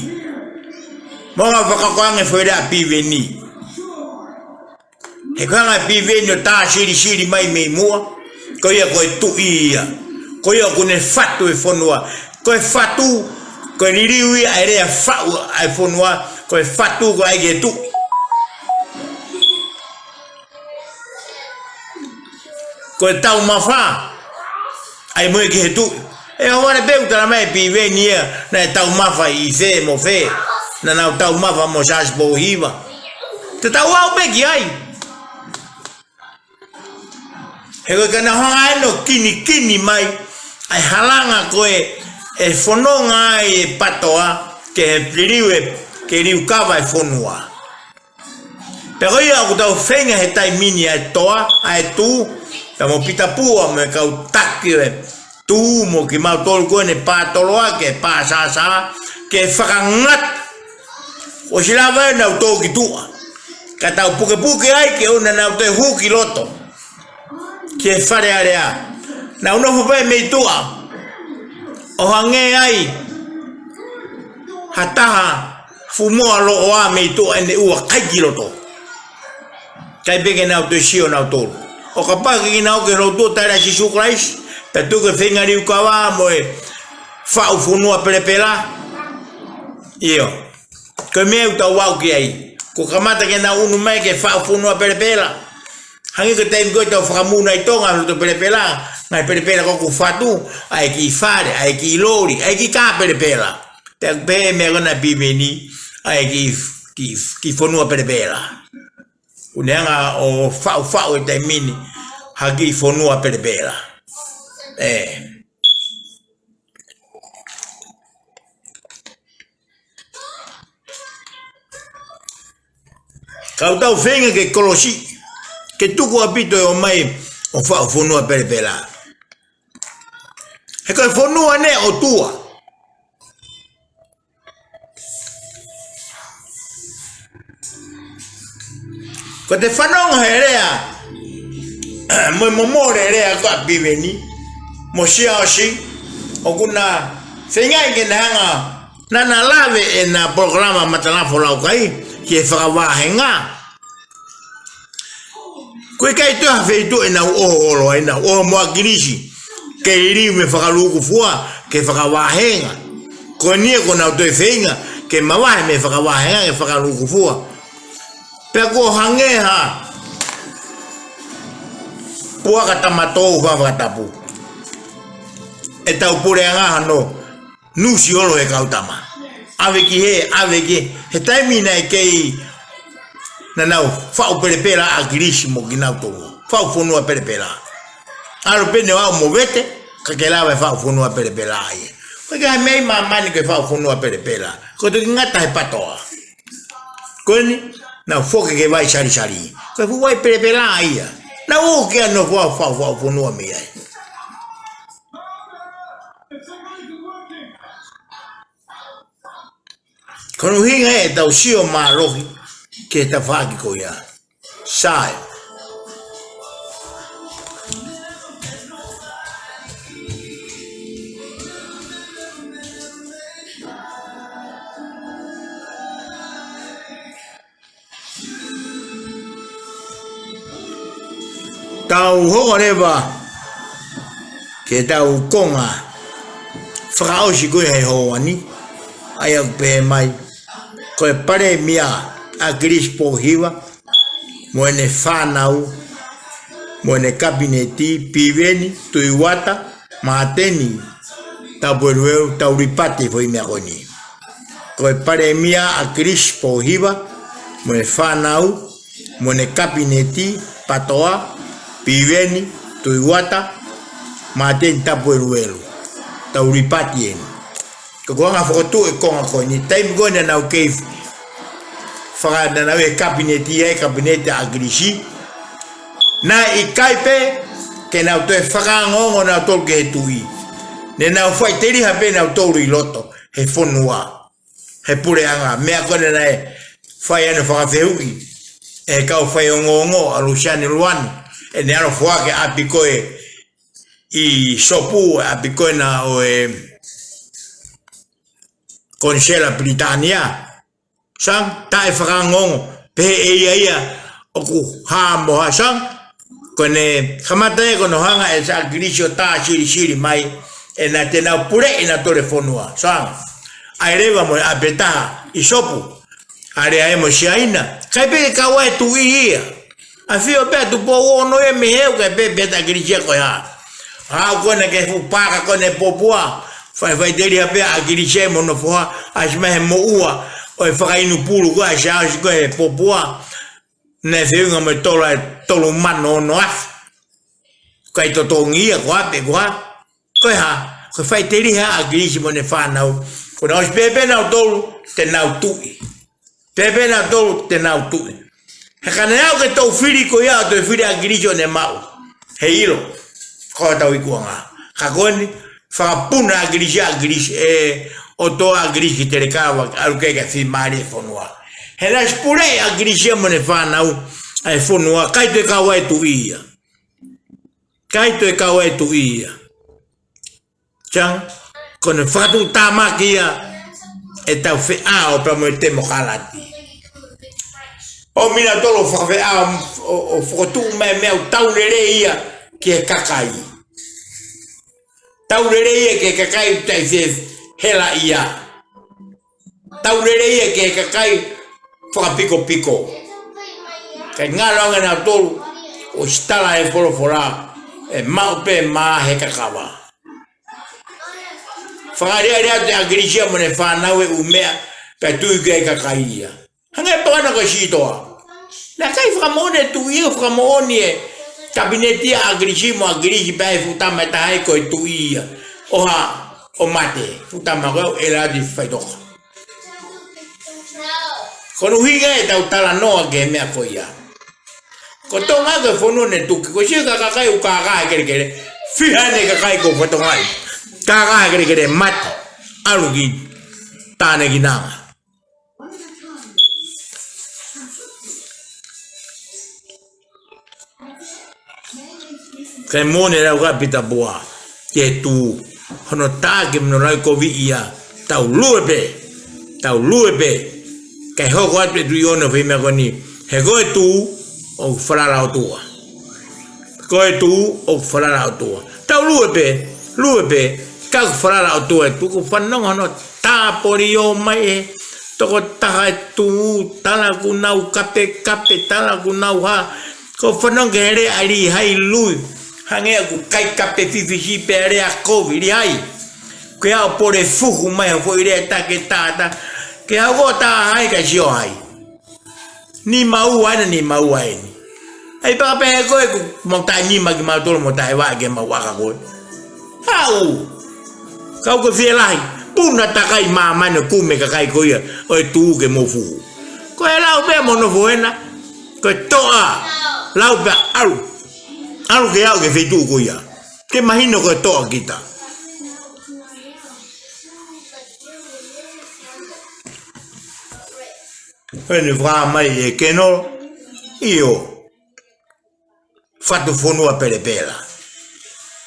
Mo nga fakakoange foʻi lea ʻa Piveni. He ko e hanga ʻe Piveni ʻo tā silisili mai mei muʻa, ko ia ko e tuʻi ia. Ko ia ʻoku ne fatu e fonua. Ko e fatu, ko e liliu ia ʻa e lea faʻu ʻa e fonua, ko e fatu ko e ʻai ki he tuʻi. Ko e taumafa, ʻai mo ia ki he tuʻi. ʻE ʻohovale pē ʻoku tala mai ʻe Piveni ia, naʻe taumafa ʻi fē mo fē. Naʻa nau taumafa mo Siaosi Pōhiva. Te tau aʻu pē ki ai. He ko e ka nau hanga ʻeni ʻo kinikini mai ʻa e halanga ko ē ʻe fononga ai e PATOA ke liliu e, ke liukava e fonua. Pea ko ia ʻoku tau feinga he taimi ni ʻa e toa, ʻa e tū, pea mo Pita Pua mo e kau taki ʻo e tū mo kimautolu ko eni pātoloa ke pāsāsā, ke fakangata. ʻOsi lava ʻenau tō ki tuʻa. Ka tau pukepuke ai ke ʻoua naʻa nau toe hū ki loto. Ki he Fale Alea. Nau nofo pē mei tuʻa. ʻO hangē ai ha taha fumoa loʻoa mei tuʻa ʻene ʻua kai ki loto. ʻIkai pē ke nau toe sio nautolu. ʻO kapau ke nau ke lotu ʻo tala Sīsū Kalaisi, pea tuku e feinga liukava mo e faʻu fonua pelepela. ʻIo. Ko e meʻa ʻoku tau aʻu ki ai. Kuo kamata ke nau ʻunu mai ke faʻu fonua pelepela. Hangē ko e taimi ko ē tau fakamuna ʻi Tonga loto pelepela, ngaahi pelepela ko ē kuo fatu, ʻai ki fale, ʻai ki loli, ʻai ki kā pelepela. Pea pehē meʻa ko ena ʻa Piveni, ʻai ki, ki, ki fonua pelepela. ʻOku ne hanga ʻo faʻufaʻu he taimi ni ha kiʻi fonua pelepela. ʻE. Ka ʻoku tau feinga ke kolosi, ke tuku ʻaupito e ō mai ʻo faʻu fonua pelepela. He ko e fonua ʻeni ʻo e ʻOtua. Ko ʻete fanongo he lea, mo e momole lea ko ē ʻa Piveni, mo Siaosi, ʻoku na feinga ke na hanga, naʻa na lave ʻena polokalama Matanafo Laukai, ki he fakavahenga. ʻOku ʻikai toe ha feituʻu ʻenau ʻoho ʻolo ai, nau ʻoho mo ʻAkilisi, ke liliu mei fakalūkufua, ke fakavahenga. Ko eni ia ʻoku nau toe feinga, ke mavahe mei fakavahenga, ke fakalūkufua. Pea kuo hangē ha puaka tamatou fakatapu. ʻEtau puleʻanga hano nusi ʻolo e kau tama. ʻAve ki hē, ʻave ki hē, he taimi naʻe kei naʻa nau faʻu pelepela ʻa ʻAkilisi mo kinautolu. Faʻu fonua pelepela. ʻAlu pē ʻo aʻu mo vete, ka ke lava e faʻu fonua pelepela ia. Ko e ka mei māmani ke faʻu fonua pelepela. Ko e toki ngata he PATOA. Ko eni, nau foki ki he vai salisali. Ko e fuʻu vai pelepela ia. Nau ō ki ai ʻo faʻu, faʻu, faʻu fonua mei ai. Ko hono ʻuhinga ʻetau sio mālohi ki he tafaʻaki ko ia. Sai. Tau hoko leva ki heʻetau konga fakaʻosi ko ē he houa ni, ʻa ia ʻoku pehē mai: Ko e Palēmia ʻAkilisi Pōhiva mo ʻene fānau mo ʻene kapineti, Piveni Tuʻiuata Māteni Tapueluelu, tau lipati e foʻi meʻa ko eni. Ko e Palēmia ʻAkilisi Pōhiva mo e fānau mo ʻene kapineti, Patoa, Piveni Tuʻiuata Māteni Tapueluelu, tau lipati eni. Ko e konga fokotuʻu e konga ko eni, taimi ko ē naʻa nau kei faka-, naʻa nau ʻi he kapineti, ʻi he kapineti ʻa ʻAkilisi, naʻe ʻikai pē ke nau toe fakaongoongo nautolu ki he tuʻi. Ne nau faʻiteliha pē nautolu ʻi loto he fonua, he puleʻanga. Meʻa ko ē naʻe fai ai hono fakafehuʻi ʻe he kau faiongoongo, ʻa Lusiane Luani, ʻene ʻalu ʻo foaki e ʻapi ko ē ʻi Sopu, ʻapi ko ē naʻe ʻo e Konisela Pilitānia. Sai, taʻefakaongoongo, pehē ʻe ia ia ʻoku hā mo ha, sai. Ko ʻene kamata ia ko hono hanga ʻe ʻAkilisi ʻo tā silisili mai ʻe nautolu, te nau puleʻi nautolu e fonua, sai. ʻAi leva mo e ʻapi ʻe taha ʻi Sopu, ʻa ia ʻe mo Siaina, ʻikai pē ke kau ai e tuʻi ia. ʻAfio pē ʻa Tupou Ono ia mei hē, ʻikai pē, pehē ʻe ʻAkilisi ia ko e hā. Hā, ko ena ki he fuʻu paaka ko ena ʻi Popua, fai, faʻiteliha pē ʻa ʻAkilisi ia mo hono foha, ʻasi mai he moʻua ʻo e fakainu pulu ko ē, ʻasi, ʻasi ko ē he Popua. Naʻe feʻunga mo e tola ʻe tolu mano ono afe. ʻIkai totongi ia ko ʻapi ko ē. Ko e hā, ko e faʻiteliha ʻa ʻAkilisi mo ʻene fānau. Ko ʻena ʻosi pehē pē nautolu te nau tuʻi. Pehē pē nautolu te nau tuʻi. He ka ne aʻu ki he toʻu fili ko ia, ʻa e toʻu fili ʻa ʻAkilisi ʻo ne maʻu, he ʻilo ko hotau ikuʻanga. Ka ko eni, fakapuna ʻe ʻAkilisi, ʻa ʻAkilisi, ʻe ʻOtua ʻa ʻAkilisi ki Telekava, ʻalu ki ai ke fiemālie e fonua. He naʻe ʻosi puleʻi ʻe ʻAkilisi ia mo ʻene fānau ʻa e fonua, ʻikai toe kau ai e tuʻi ia. ʻIkai toe kau ai e tuʻi ia. Sai, ko ʻene fakatuʻutāmaki ia ʻetau feʻao pea mo e temokalati. ʻOmi nautolu ʻo fakafeʻao, ʻo, ʻo fokotuʻu mai e meʻa ʻoku tau lelei ia ki he kakai. Tau lelei ia ki he kakai ʻoku taʻefehelaʻia. Tau lelei ia ki he kakai fakapikopiko. Kae ngalo ange nautolu, ʻosi tala ʻe he folofola, ʻe maʻu pē mā he kakava. Fakaʻaliʻali atu ʻe ʻAkilisi ia mo ʻene fānau e ʻū meʻa, pea tui ki ai e kakai ia. Hangē pē ko ena ko e sitoa. Naʻe ʻikai fakamoʻoni e tuʻi ia, fakamoʻoni e kapineti ʻa ʻAkilisi mo ʻAkilisi pea ʻi ai e fuʻu tama ʻe taha ia ko e tuʻi ia. ʻO hā, ʻo mate, fuʻu tama ko ē ʻo ʻElati Faitoka. Ko hono ʻuhinga ʻetau talanoa ki he meʻa ko ia. Ko Tonga ko e fonua ne tuki, ko e siʻi kakai ʻoku kākā he kelekele, fiha ʻene kakai ko Fatonga ia. Kākā he kelekele, mate, ʻalu ki Tānekinanga. Kae moʻoni e lau ʻa Pita Pua, ke tu hono taki mo hono lau kovi ia, tau lue pē, tau lue pē. Kae hoko atu e Tuʻi ʻo ne fai e meʻa ko eni, he ko e tuʻi ʻoku falala ʻOtua. Ko e tuʻi ʻoku falala ʻOtua. Tau lue pē, lue pē, ka ʻoku falala ʻOtua e tuʻi, ʻoku fanongo hono tāpoli ʻo mai e tokotaha e tuʻi, tala ʻoku nau kapekape, tala ʻoku nau hā. ʻOku fanongo ki he lea ʻa Lihai Lui, hangē ʻoku kai kape fifisi pē ʻa e lea kovi, Lihai. Ke ʻalu ʻo pole fuhu mai ha foʻi lea taketātā, ke ʻalu ʻo tā hai ka sio hai. Nima ua ena, nima ua eni. ʻAi paka pehē ko ē ʻoku mau taʻenima kimautolu, mau taʻevaʻe ke mau ʻaka ko ē. Haʻu. Kau ko e fielahi. Puna takai māmani ʻo kumi e kakai ko ia ʻo e tuʻi ke mou fuhu. Ko e lau pē mo nofo ena. Ko e toʻa. Lau pē ʻalu. ʻAlu ke aʻu ki he feituʻu ko ia. Ke mahino ko e toʻa kita. Heni fā mai e keno, ʻio, fatu fonua pelepela.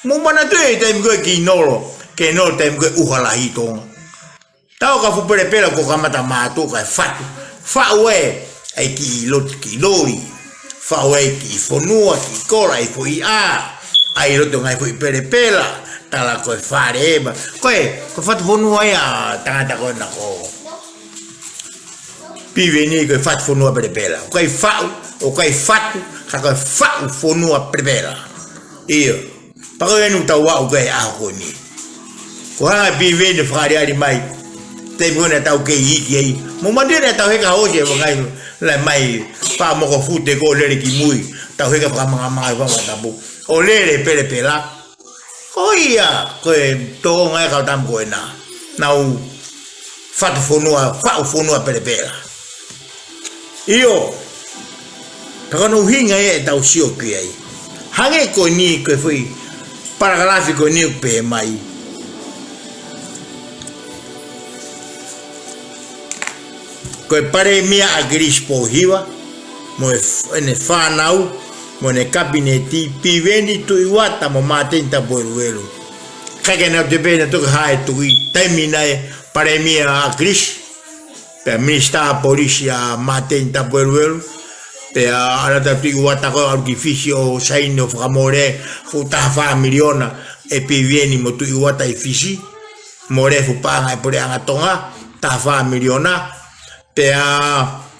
Mou manatuʻi e taimi ko ē ke nolo, ke nolo taimi ko ē ʻuha lahi ʻi Tonga. Tau ka fuʻu pelepela ko e kamata mātuʻa kae fatu. Faʻu ē, ʻai kiʻi lotu kiʻi loli. Faʻu ē kiʻi fonua, kiʻi kola, ʻai foʻi ʻā. ʻAi loto ngaahi foʻi pelepela. Tala ko e fale ē ma. Ko e, ko e fatu fonua ia tangata ko ena ko Piveni ko e fatu fonua pelepela. ʻOku ʻikai faʻu, ʻoku ʻikai fatu, ka ko e faʻu fonua pelepela. ʻIo. Pea ko eni ʻoku tau aʻu ki he ʻaho ko eni. Ko e hanga ʻe Piveni ʻo fakaʻaliʻali mai. Taimi ko ē naʻa tau kei iiki ai. Mou manatuʻi naʻa tau heka hosi e vakai lahi mai faʻa moko fute ko ē lele ki mui. Tau heka fakamangamanga he fanga tapu. ʻO lele pelepela. Ko ia, ko e tōʻonga e kau tama ko ena. Nau fatu fonua, faʻu fonua pelepela. ʻIo, pea ko hono ʻuhinga ia ʻetau sio ki ai. Hangē ko eni ko e foʻi palakalafi ko eni ʻoku pehē mai. Ko e Palēmia ʻa ʻAkilisi Pōhiva, mo e f-, ʻene fānau, mo ʻene kapineti, Piveni, Tuʻi Uata mo Māteni Tapueluelu. ʻIkai ke nau te pehē naʻa toki haʻu e tuʻi, taimi naʻe Palēmia ʻa ʻAkilisi. Pea Minisitā Polisi ʻa Māteni Tapueluelu, pea ʻalu atu ʻa Tuʻi Uata ko ē ʻalu ki Fisi ʻo saini ʻo fakamole fuʻu taha fā miliona ʻe Piveni mo Tuʻi Uata ʻi Fisi, mole fuʻu paʻanga ʻa e puleʻanga Tonga, taha fā miliona, pea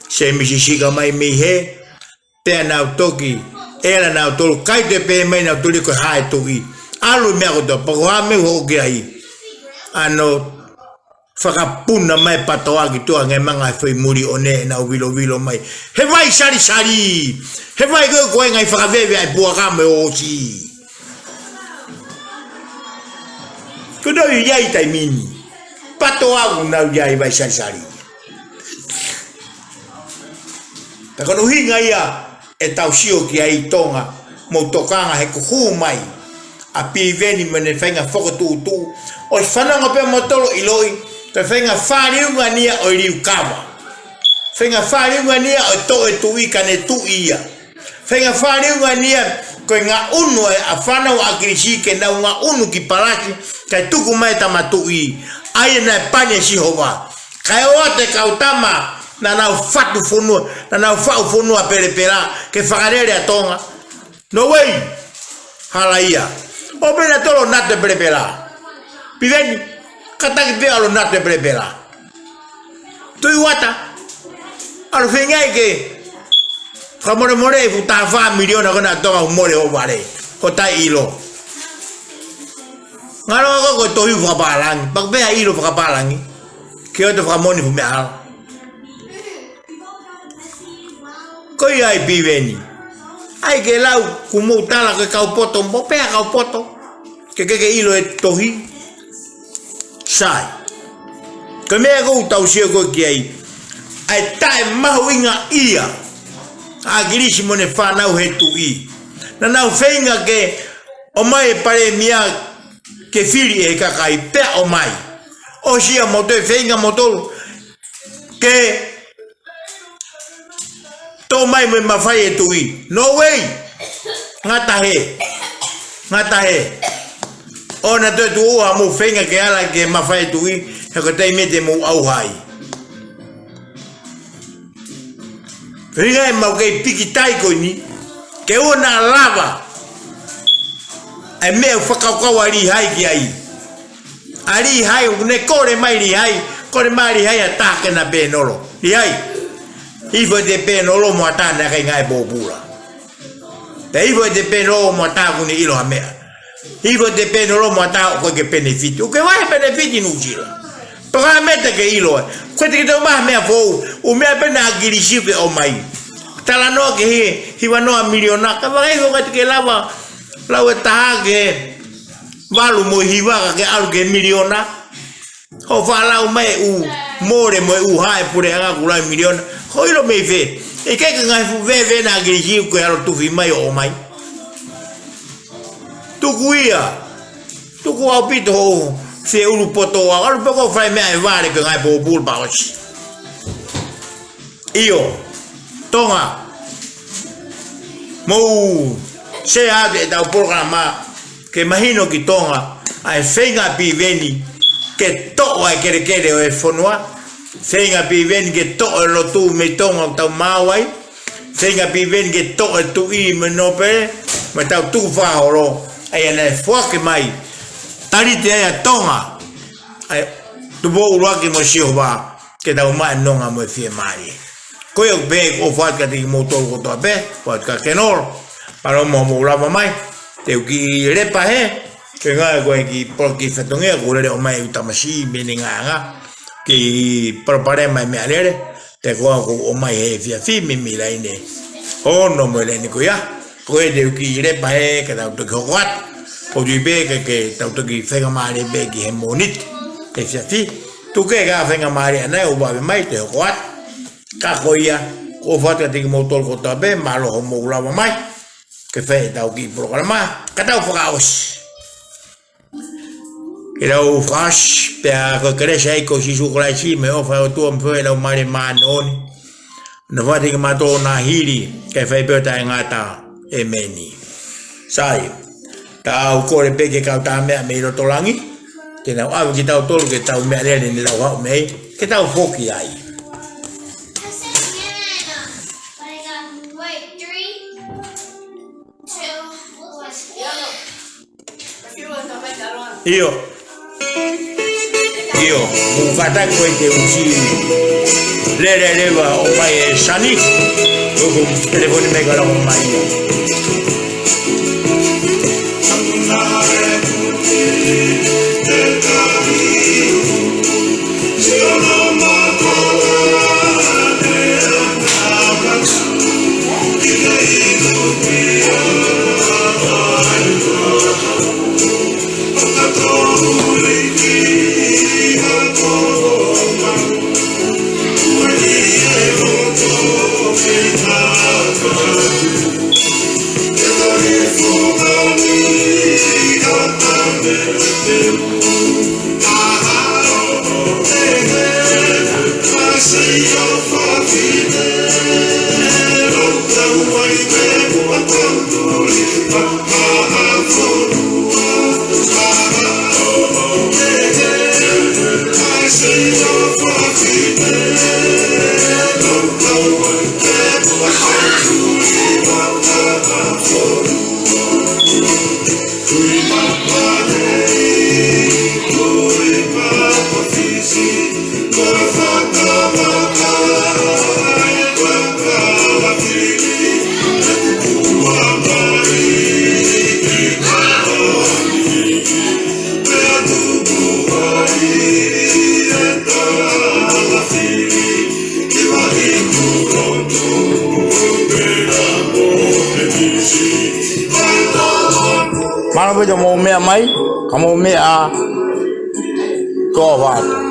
Sēmisi Sika mai mei hē, pea nau toki, ʻe ʻalu nautolu, ʻikai toe pehē mai nautolu ko e haʻu e tuʻi. ʻAlu meʻa kotoa, pea ko e hā e meʻa ʻoku hoko ki ai. ʻAno fakapuna mai e PATOA ki tuʻa, ngeʻi mai ngaahi foʻi muli ʻo ne nau vilovilo mai. He vai salisali, he vai ko ē ko e ngaahi fakaveve ʻa e puaka mo e ʻosi. Ko ʻenau ʻi ai taimi ni. PATOA ʻoku nau ʻi ai vai salisali. Pea ko hono ʻuhinga ia ʻetau sio ki ai Tonga, mou tokanga he kuo hū mai ʻa Piveni mo ʻene faʻahinga fokotuʻutuʻu. ʻOsi fanongo pē moutolu ʻiloʻi, ko e faʻahinga fāliunga eni ia ʻo e liukava. Faʻahinga fāliunga eni ia ʻo e toʻo e tuʻi ka ne tuʻi ia. Faʻahinga fāliunga eni ia ko e ngaʻunu ʻa e fānau ʻa ʻAkilisi ke nau ngaʻunu ki Palasi, kae tuku mai e tama tuʻi, ʻa ia naʻe pani ʻe Sihova. Kae ʻoua te kau tama, naʻa nau fatu fonua, naʻa nau faʻu fonua pelepela, ke fakalele ʻa Tonga. No way. Hala ia. ʻO pehē nautolu ʻo natu e pelepela. Piveni, kātaki pē ʻalu ʻo natu e pelepela. Tuʻi Uata, ʻalu feinga ke fakamolemole e fuʻu taha fā miliona ko ena ʻa Tonga ʻoku mole ho vale, ho taʻeʻilo. Ngalo ko e tohi fakapālangi, pea ko e pehē ʻilo fakapālangi, ke ʻoua te fakamoʻoni fuʻu meʻa hala. Ko ia ai Piveni. ʻAi ke lau, kuo mou tala ko e kau poto, mo pea kau poto. Ke ke ke ʻilo e tohi. Sai. Ko e meʻa ʻoku tau sio ko ē ki ai. ʻA e taʻemahuʻingaʻia ʻa ʻAkilisi mo ʻene fānau he tuʻi. Naʻa nau feinga ke ʻomai e palēmia ke fili ʻe he kakai pea ʻomai. ʻOsi ia mo toe feinga moutolu ke toʻo mai mo e mafai e tuʻi. No way. Ngata hē. Ngata hē. ʻOua naʻa toe tuʻu ʻa mou feinga ke ala ke mafai e tuʻi, he ko e taimi ē te mou ʻauha ai. Feinga ʻemau kei pikitai ko eni, ke ʻoua naʻa lava e meʻa ʻoku fakakaukau ʻa Lihai ki ai. ʻA Lihai, ʻoku ne kole mai Lihai, kole mai Lihai ha taha ke na pēnolo. Lihai, hifo ʻete pēnolo mo ha taha naʻe ʻikai ngāue pōpula. Pea hifo ʻete pēnolo mo ha taha ʻoku ne ʻilo ha meʻa. Hifo ʻete pēnolo mo ha taha ʻoku ʻikai ke penefiti. ʻOku ke vahe penefiti Nuʻusila. Pea ko e hā e meʻa te ke ʻilo ai. Ko e te ke tau maha meʻa foʻou. ʻOku meʻa pē naʻa ʻAkilisi ʻoku ke ʻomai. Talanoa ki he hiva noa miliona. Ka vakai ko ka te ke lava lau e taha ki he valu mo e hiva ka ke ʻalu ki he miliona. Hoʻo faʻa lau mai e ʻū mole mo e ʻū hā e puleʻanga kuo lau e miliona. Ko e ʻilo mei fē? ʻIkai ke ngaahi fuʻu veve naʻa ʻAkilisi ʻoku ke ʻalu ʻo tufi mai ʻo ʻomai. Tuku ia. Tuku ʻaupito hoʻo feʻulu poto ʻo ʻalu pē ko e fai meʻa ʻe vale ke ngāue pōpula pea ʻosi. ʻIo, Tonga. Mou Sea atu ʻetau polokalama ke mahino ki Tonga ʻa e feinga ʻa Piveni ke toʻo ʻa e kelekele ʻo e fonua, feinga ʻa Piveni ke toʻo e lotu mei Tonga ʻoku tau maau ai, feinga ʻa Piveni ke toʻo e tuʻi mo e nōpele, mo ʻetau tukufakaholo, ʻa ia naʻe foaki mai, talite ai ʻa Tonga, ʻa e Tupou ʻUluaki mo Sihova, ke tau maʻu e nonga mo e fiemālie. Ko ia pē ʻoku ou ʻoatu kiate kimoutolu kotoa pē, ʻoatu kia Kenolo, mālō mo hoʻomou lava mai, te u kiʻi lepa hē, ke ngāue ko e kiʻi polo kiʻi fatongia, ʻoku lele ʻo mai ʻeku tamasiʻi mei he ngaahi anga, kiʻi palopalema e meʻalele, pea ko au ʻoku ou ʻomai he efiafi mei he laine hono mo e laine ko ia. Ko ia te u kiʻi lepa hē ka tau toki hoko atu. ʻOku ou tui pē ke, ke tau toki faingamālie pē ki he Mōnite he efiafi. Tuku ke ka faingamālie ʻanai ʻo vave mai te hoko atu. Ka ko ia, ʻoku ou ʻoatu kiate kimoutolu kotoa pē, mālō hoʻomou lava mai. Ke fai ʻetau kiʻi polokalama, ka tau fakaʻosi. Ke tau fakaʻosi, pea ko e kelesi ʻa e ʻEiki ko Sīsū Kalaisi, mo e ʻofa ʻa e ʻOtua, mo e feohi ʻa e Laumālie Māʻoniʻoni, na fati ke mātō na hili, ke fai pē ʻo taʻengata. ʻEmeni. Sai, tau kole pē ki he kau tā meʻa mei loto langi, ke nau ʻave kitautolu ki heʻetau meʻalele ne lau haʻu mei, ke tau foki ai. ʻIo. ʻIo, mou kātaki ko e te usi. Lele leva ʻo mai e sani. Ko e telefoni mai ka lau mai. Mālō pē hoʻomou meʻa mai, ka mou meʻa ko vatu.